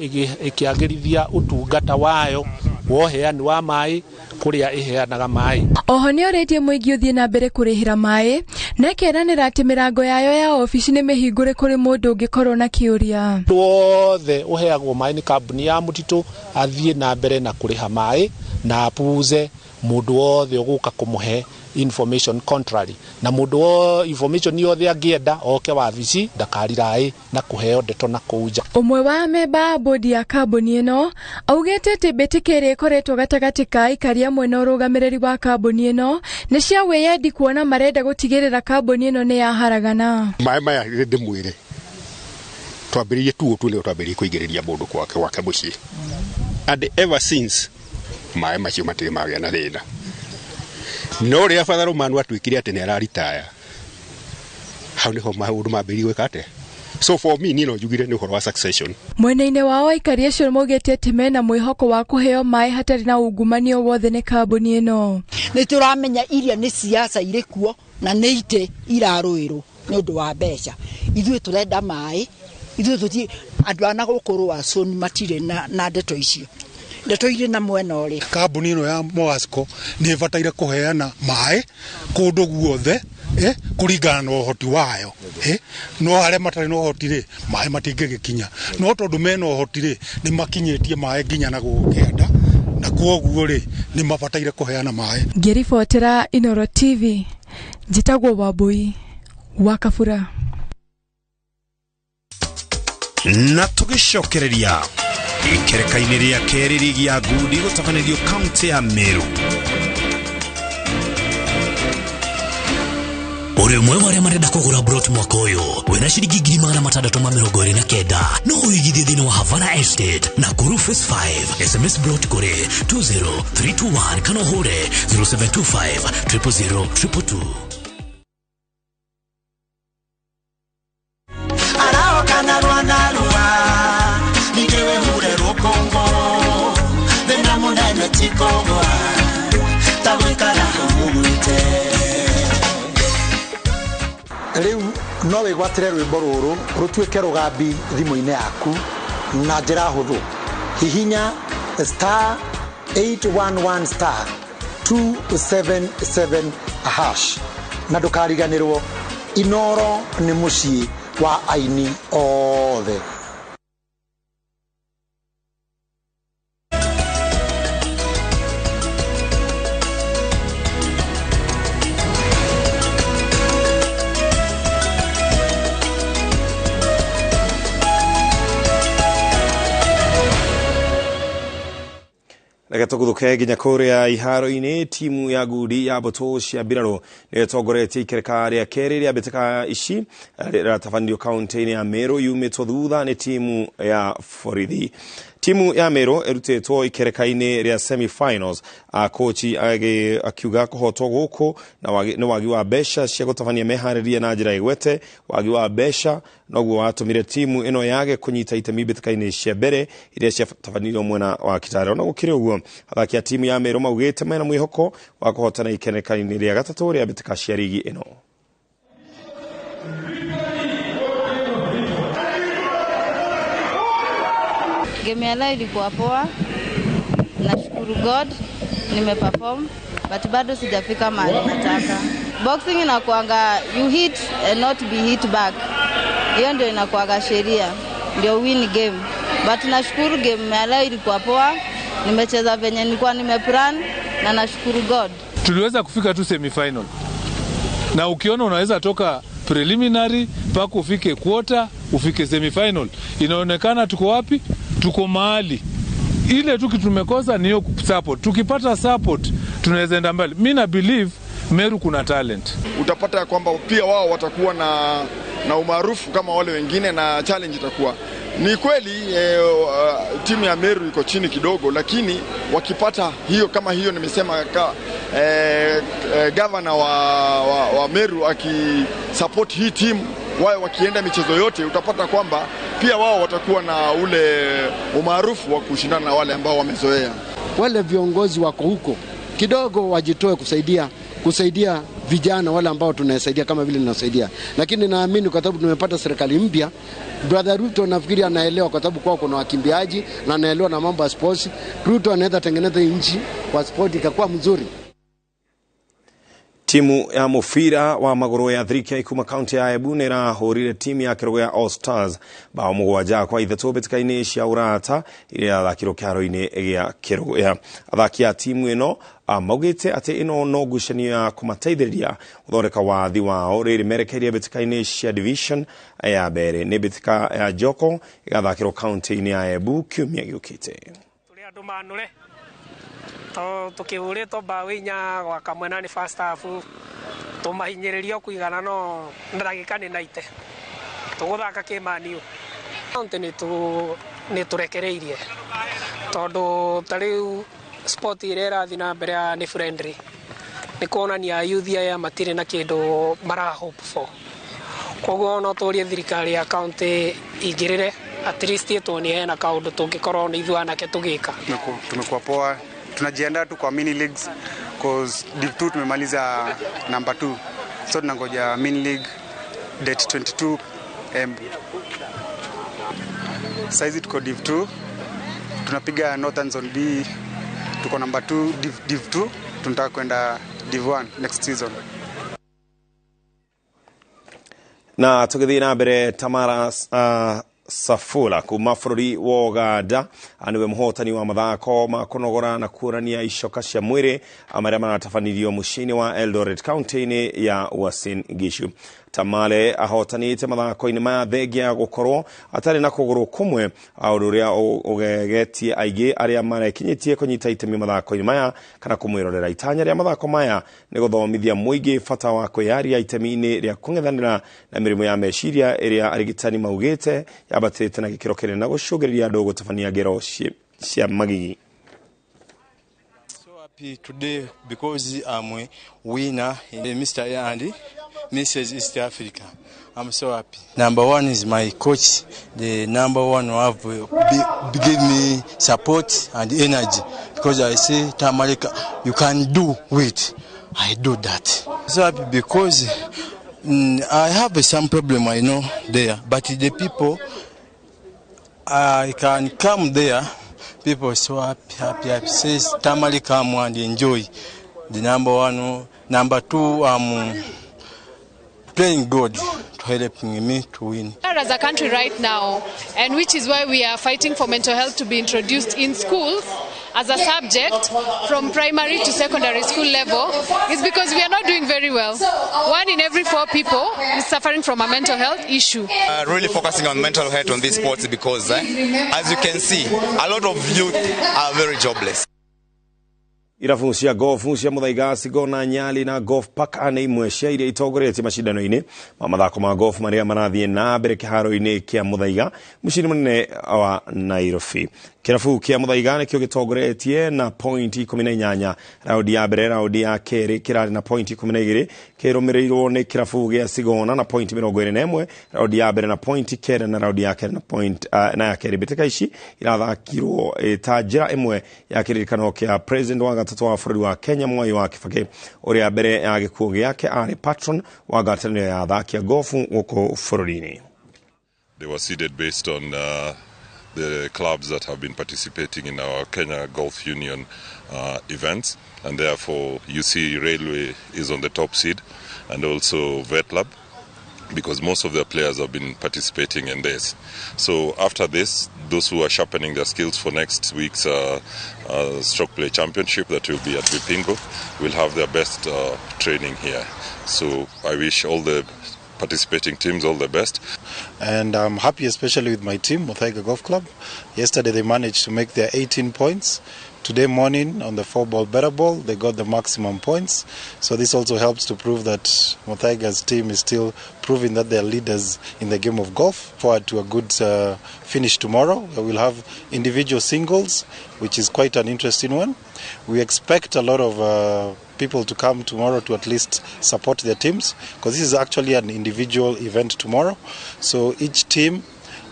[SPEAKER 7] ĩkĩagĩrithia ũtungata wayo wa ũheani wa maĩ kũrĩa ĩheanaga maĩ.
[SPEAKER 6] Oho nĩ orĩtie mũingĩ ũthiĩ na mbere kũrĩhĩra maĩ na ĩkeranĩra atĩ mĩrango yayo ya obici nĩ mĩhingũre kũrĩ mũndũ ũngĩkorwo na kĩũria.
[SPEAKER 7] Mũndũ wothe ũheagwo maĩ nĩ kambuni ya mũtitũ athiĩ na mbere na kũrĩha maĩ na apuuze mũndũ wothe ũgũka kũmũhe information contrary, na mũndũ wo information yothe angĩenda oke wabici ndakariraĩ na kũheo ndeto na kũu nja.
[SPEAKER 6] Ũmwe wa memba a bodi ya kambuni ĩno augĩte atĩ mbĩtĩka ĩrĩa ĩkoretwo gatagatĩ ka aikari amwe na ũrũgamĩrĩri wa kambuni ĩno nĩ cia wĩyendi kuona marenda gũtigĩrĩra kambuni ĩno nĩ yaharagana.
[SPEAKER 18] Maĩ maya ndĩmwĩre twambĩrĩirie tu nĩo twambĩrĩirie kũingĩrĩria mũndũ gwake mũciĩ, and ever since maĩ macio matirĩ magĩa na thĩna. No rĩrĩa Father Romano atuĩkire atĩ nĩ araritaya, hau nĩho maũndũ mambĩrĩirie gwĩka atĩa. So for me niĩ no njugire nĩ ũhoro wa succession.
[SPEAKER 6] Mwena-inĩ wao aikari acio maugĩte atĩ mena mwĩhoko wa kũheo maĩ hatarĩ na ungumania wothe nĩ kambuni ĩno.
[SPEAKER 8] Nĩ tũramenya iria nĩ siasa irĩ kuo na nĩ itĩ irarũĩrwo nĩ ũndũ wa mbeca. Ithuĩ tũrenda maĩ, ithuĩ tũti andũ a na gũkũ Rwacũni matirĩ na ndeto icio. Ndeto irĩ na mwena ũrĩ.
[SPEAKER 11] Kambuni ĩno ya Moasco nĩ ĩbataire kũheana maĩ kũndũ guothe kũringana na ũhoti wayo. No arĩa matarĩ na ũhoti rĩ, maĩ matingĩgĩkinya, no tondũ mena ũhoti rĩ, nĩ makinyĩtie maĩ nginya na gũkũ kĩanda, na kwoguo rĩ, nĩ mabataire kũheana maĩ.
[SPEAKER 6] Ngĩribotera Inooro TV, njĩtagwo Wambui wa Kabura.
[SPEAKER 1] Na tũgĩcokereria ikereka-inĩ rĩa kerĩ rigi ya ngundi gũtabanĩrio kaunti ya Meru.
[SPEAKER 18] Ũrĩ ũmwe wa arĩa marenda kũgũra brot mwaka ũyũ wĩna ciringi 629 no ũigithie thĩinĩ wa Havana Estate na Kuru Phase 5. SMS brot kũrĩ 20321 kana ũhũre 0725 000 222.
[SPEAKER 14] Araoka narua narua ningĩ wĩhure rũkũngũ thĩna mũnene ti kũgũa ta gũikara ũmũgwĩte.
[SPEAKER 4] Rĩu no wĩgwatĩre rwĩmbo rũrũ rũtuĩke rũgambi thimũ-inĩ yaku na njĩra hũthũ. Hihinya
[SPEAKER 10] Star 811 star 277 hash. Na ndũkariganĩrwo, Inoro nĩ mũciĩ wa aini othe.
[SPEAKER 1] Reke tũguthũke nginya kũrĩa iharo-inĩ. Timu ya ngundi ya mbũtũ cia mbirarũ nĩyo ĩtongoretie ikereka rĩa kerĩ rĩa mbĩtĩka ici rĩratabanĩrio kaunti-inĩ ya Meru, yumĩtwo thutha nĩ timu ya borithi. Timu ya Meru ĩrutĩtwo ikereka-inĩ rĩa semi-finals. Kochi akiuga kũhotwo gũkũ nĩ wagi wa mbeca cia gũtabania meharĩria na njĩra ĩgwete. Wagi wa mbeca noguo watũmire timu ĩno yage kũnyita itemi mbĩtĩka-inĩ cia mbere iria ciatabanirio mwena wa Kitale. Ona gũkĩrĩ ũguo, athaki a timu ya Meru maugĩte mena mwĩhoko wa kũhotana ikereka-inĩ rĩa gatatũ rĩa mbĩtĩka cia rigi ĩno.
[SPEAKER 16] Game ya leo ilikuwa poa. Nashukuru God nimeperform, but bado sijafika mahali nataka. Boxing inakuanga you hit and not be hit back. Hiyo ndio inakuanga sheria, ndio win game. But nashukuru game ya leo ilikuwa poa. Nimecheza venye nilikuwa nimeplan na nashukuru God.
[SPEAKER 17] Tuliweza kufika tu semi-final. Na ukiona unaweza toka preliminary mpaka ufike quarter, ufike semi-final. Inaonekana tuko wapi? Tuko mahali. Ile tu kitu tumekosa ni hiyo support. Tukipata support tunaweza enda mbali. Mimi na believe Meru kuna talent.
[SPEAKER 19] Utapata kwamba pia wao watakuwa na umaarufu kama wale wengine na challenge itakuwa. Ni kweli timu ya Meru iko chini kidogo, lakini wakipata hiyo kama hiyo nimesema governor wa Meru akisupport hii timu, wao wakienda michezo yote utapata kwamba pia wao watakuwa na ule umaarufu wa kushindana na wale ambao wamezoea.
[SPEAKER 21] Wale viongozi wako huko kidogo wajitoe kusaidia vijana wale ambao tunasaidia kama vile ninasaidia. Lakini naamini kwa sababu tumepata serikali mpya, Brother Ruto nafikiri anaelewa, kwa sababu kwao kuna wakimbiaji na anaelewa na mambo ya sports. Ruto anaweza tengeneza nchi kwa sport ikakuwa mzuri.
[SPEAKER 1] Timu ya mũbira wa magũrũ ya Thrikia kuma kaunti ya Embu nĩ ĩrahũrire timu ya kĩrũgũ ya All Stars bao 7-3 mbĩtĩka-inĩ cia ũrata iria irathakirwo kĩharo-inĩ gĩa Kĩrũgũya. Athaki a timu ĩno maugĩte atĩ ĩno no ngucanio ya kũmateithĩrĩria gũthondeka wathi wao rĩrĩ merekeirie mbĩtĩka-inĩ cia division ya mbere. Nĩ mbĩtĩka ya Joko ĩgathakĩrwo kaunti-inĩ ya Embu kiumia gĩũkĩte.
[SPEAKER 24] Tũrĩ andũ manũre tukihurĩtwo mbaũ 4 gwa kamwe na nĩ first half tũmahinyĩrĩrio kũigana no ndagĩka nĩ 90 tũgũthaka kĩmaniũ. Kaunti nĩ tũrekereirie tondũ ta rĩu sport ĩrĩa ĩrathiĩ na mbere ya nĩ friendly, nĩ kuonania youth aya matirĩ na kĩndũ mara hope for. Koguo no tũrie thirikari ya kaunti ingĩrĩre at least ĩtuonie hena kaũndũ tũngĩkorwo nĩ ithuĩ anake tũgĩka.
[SPEAKER 22] Tumekuwa poa, tunajiandaa tu kwa mini leagues cause Div 2 tumemaliza number 2, so tunangoja mini league date 22 Embu. Saizi tuko Div 2, tunapiga Northern Zone B, tuko number 2 Div 2, tunataka kwenda Div 1 next season.
[SPEAKER 1] Na tũgĩthiĩ na mbere, Tamara Safula kuma bũrũri wa Uganda nĩwe mũhotani wa mathako ma kũnogora na kuonania icoka cia mwĩrĩ marĩa maratabanirio mũciĩ-inĩ wa Eldoret kaunti-inĩ ya Uasin Gishu. Tamale ahotanĩte mathako-inĩ maya thengia gũkorwo atarĩ na kũgũrũ kũmwe, ũndũ ũrĩa ũgegetie aingĩ arĩa marekinyĩtie kũnyita itemi mathako-inĩ maya kana kũmwĩrorera. Itanya rĩa mathako maya nĩ gũthomithia mũingĩ bata wa kwĩyaria itemi-inĩ rĩa kũng'ethanĩra na mĩrimũ ya meciria ĩrĩa arigitani maugĩte yambatĩte na gĩkĩro kĩnene na gũcũngĩrĩria andũ gũtabania ngero cia magigi.
[SPEAKER 26] Happy today because I'm a winner in Mr. and Mrs. East Africa. I'm so happy. Number one is my coach. The number one who have give me support and energy, because I say, Tamalika, you can do it. I do that. So happy because I have some problem I know there, but the people I can come there
[SPEAKER 2] People are so happy, happy, happy. Says Tamale, come and enjoy. The number one, number two, I'm praying God to helping me to win.
[SPEAKER 5] As a country right now, and which is why we are fighting for mental health to be introduced in schools as a subject from primary to secondary school level, is because we are not doing very well. 1 in every 4 people is suffering from a mental health issue.
[SPEAKER 9] Really focusing on mental health on these sports because, as you can see, a lot of youth are very jobless.
[SPEAKER 1] Irabu cia golf cia Muthaiga Sigona Nyali na Golf Park nĩ imwe cia iria itongoretie macindano-inĩ ma mathako ma golf marĩa marathiĩ na mbere kĩharo-inĩ kĩa Muthaiga mũciĩ mũnene wa Nairobi. Kĩrabu kĩa Muthaiga nĩkĩo gĩtongoretie na point 18 raundi ya mbere, raundi ya kerĩ kĩrarĩ na point 12 kĩrũmĩrĩirwo nĩ kĩrabu gĩa Sigona na point 21 raundi ya mbere na point 9 na raundi ya kerĩ na point na ya kerĩ. Mbĩtĩka ici irathakirwo ta njĩra ĩmwe ya kĩririkano kĩa president wa gatatũ wa bũrũri wa Kenya Mwai wa Kibaki ũrĩa mbere ya gĩkuũ gĩake arĩ patron wa ngwatanĩro ya athaki a golf gũkũ bũrũri-inĩ.
[SPEAKER 20] They were seeded based on the clubs that have been participating in our Kenya Golf Union events, and therefore you see Railway is on the top seed, and also Vetlab, because most of their players have been participating in this. So after this, those who are sharpening their skills for next week's stroke play championship that will be at Vipingo will have their best training here. So I wish all the participating teams all the best.
[SPEAKER 23] And I'm happy especially with my team, Muthaiga Golf Club. Yesterday they managed to make their 18 points. Today morning on the 4-ball better ball, they got the maximum points. So this also helps to prove that Muthaiga's team is still proving that they are leaders in the game of golf. Forward to a good finish tomorrow. We'll have individual singles, which is quite an interesting one. We expect a lot of people to come tomorrow to at least support their teams, because this is actually an individual event tomorrow. So each team,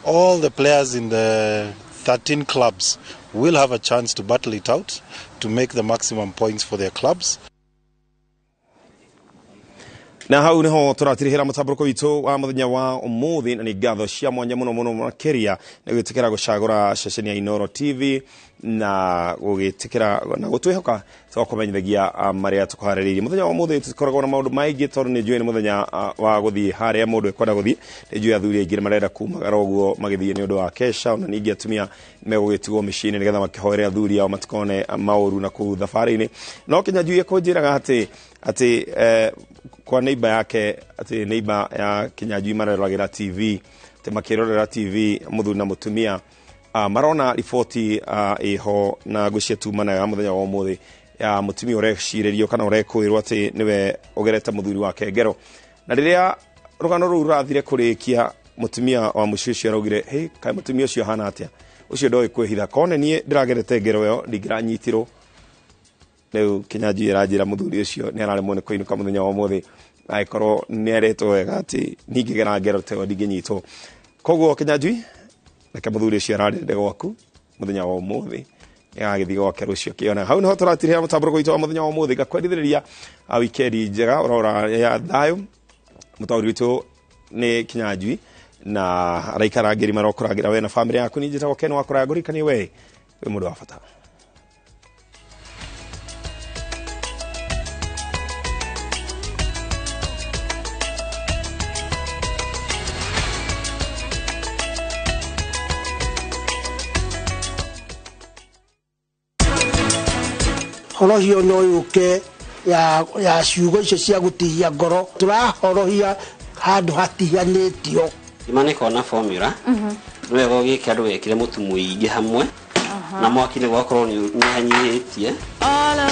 [SPEAKER 23] all the players in the 13 clubs will have a chance to battle it out to make the maximum points for their clubs.
[SPEAKER 1] Na hau niho tũratirihĩra mũtambũrũko witũ wa mũthenya wa ũmũthĩ, na nĩ ngatho cia mwanya mũno mũno makĩria nĩ gwĩtĩkĩra gũcagũra ceceni ya Inooro TV na gũgĩtĩkĩra na gũtwĩhoka tũgakũmenyithagia marĩa tũkũharĩrĩirie. Mũthenya wa ũmũthĩ tũkoragwo na maũndũ maingĩ tondũ nĩ njũĩ nĩ mũthenya wa gũthiĩ harĩa mũndũ ekwenda gũthiĩ. Nĩ njũĩ athuri aingĩ nĩ marenda kumagara ũguo magĩthiĩ nĩ ũndũ wa kesha, ona ningĩ atumia megũgĩtigwo mĩciĩ-inĩ nĩgetha makĩhoere athuri ao matikone maũru na kũu thabarĩ-inĩ. No Kinyanjui ekũnjĩraga atĩ kwa neighbor yake, atĩ neighbor ya Kinyanjui mareroragĩra TV, atĩ makĩrorera TV mũthuri na mũtumia marona riboti ĩho na ngwĩciria tuma nayo ya mũthenya wa ũmũthĩ ya mũtumia ũrecirĩrio kana ũrekwĩrwo atĩ nĩwe ũgerete mũthuri wake ngero. Na rĩrĩa rũgano rũu rũrathire kũrĩkia, mũtumia wa mũciĩ ũcio araugire, hey, kaĩ mũtumia ũcio ahana atĩa? Ũcio ndoĩ kwĩhitha, kone niĩ ndĩragerete ngero ĩyo ndingĩranyitirwo. Rĩu Kinyanjui aranjĩra mũthuri ũcio nĩ araremwo nĩ kũinũka mũthenya wa ũmũthĩ angĩkorwo nĩ eretwo wega atĩ ningĩgera ngero ta ĩyo ndingĩnyitwo. Koguo Kinyanjui, reke mũthuri ũcio ararĩrĩre gwaku mũthenya wa ũmũthĩ, nĩagagĩthiĩ gwake rũciũ akĩona. Hau nĩho tũratirĩra mũtambũrũko witũ wa mũthenya wa ũmũthĩ. Ngakwendithĩrĩria wikendi njega ũrora ya thayũ. Mũtaũri witũ nĩ Kinyanjui na araikara ngeri marokũrangĩra we na bamĩrĩ yaku. Niĩ njĩtagwo Ken wa Kũraya, ngũririkanie we wĩ mũndũ wa bata.
[SPEAKER 25] Horohio no yũke ya ciugo icio cia gũtihia ngoro, tũrahorohia handũ hatihanĩtio.
[SPEAKER 27] Ngima nĩ ĩkoragwo na formula, nĩ wega ũgĩke andũ wekĩre mũtu mũingĩ hamwe na mwaki nĩ gwakorwo nĩ ũnyihanyihĩtie.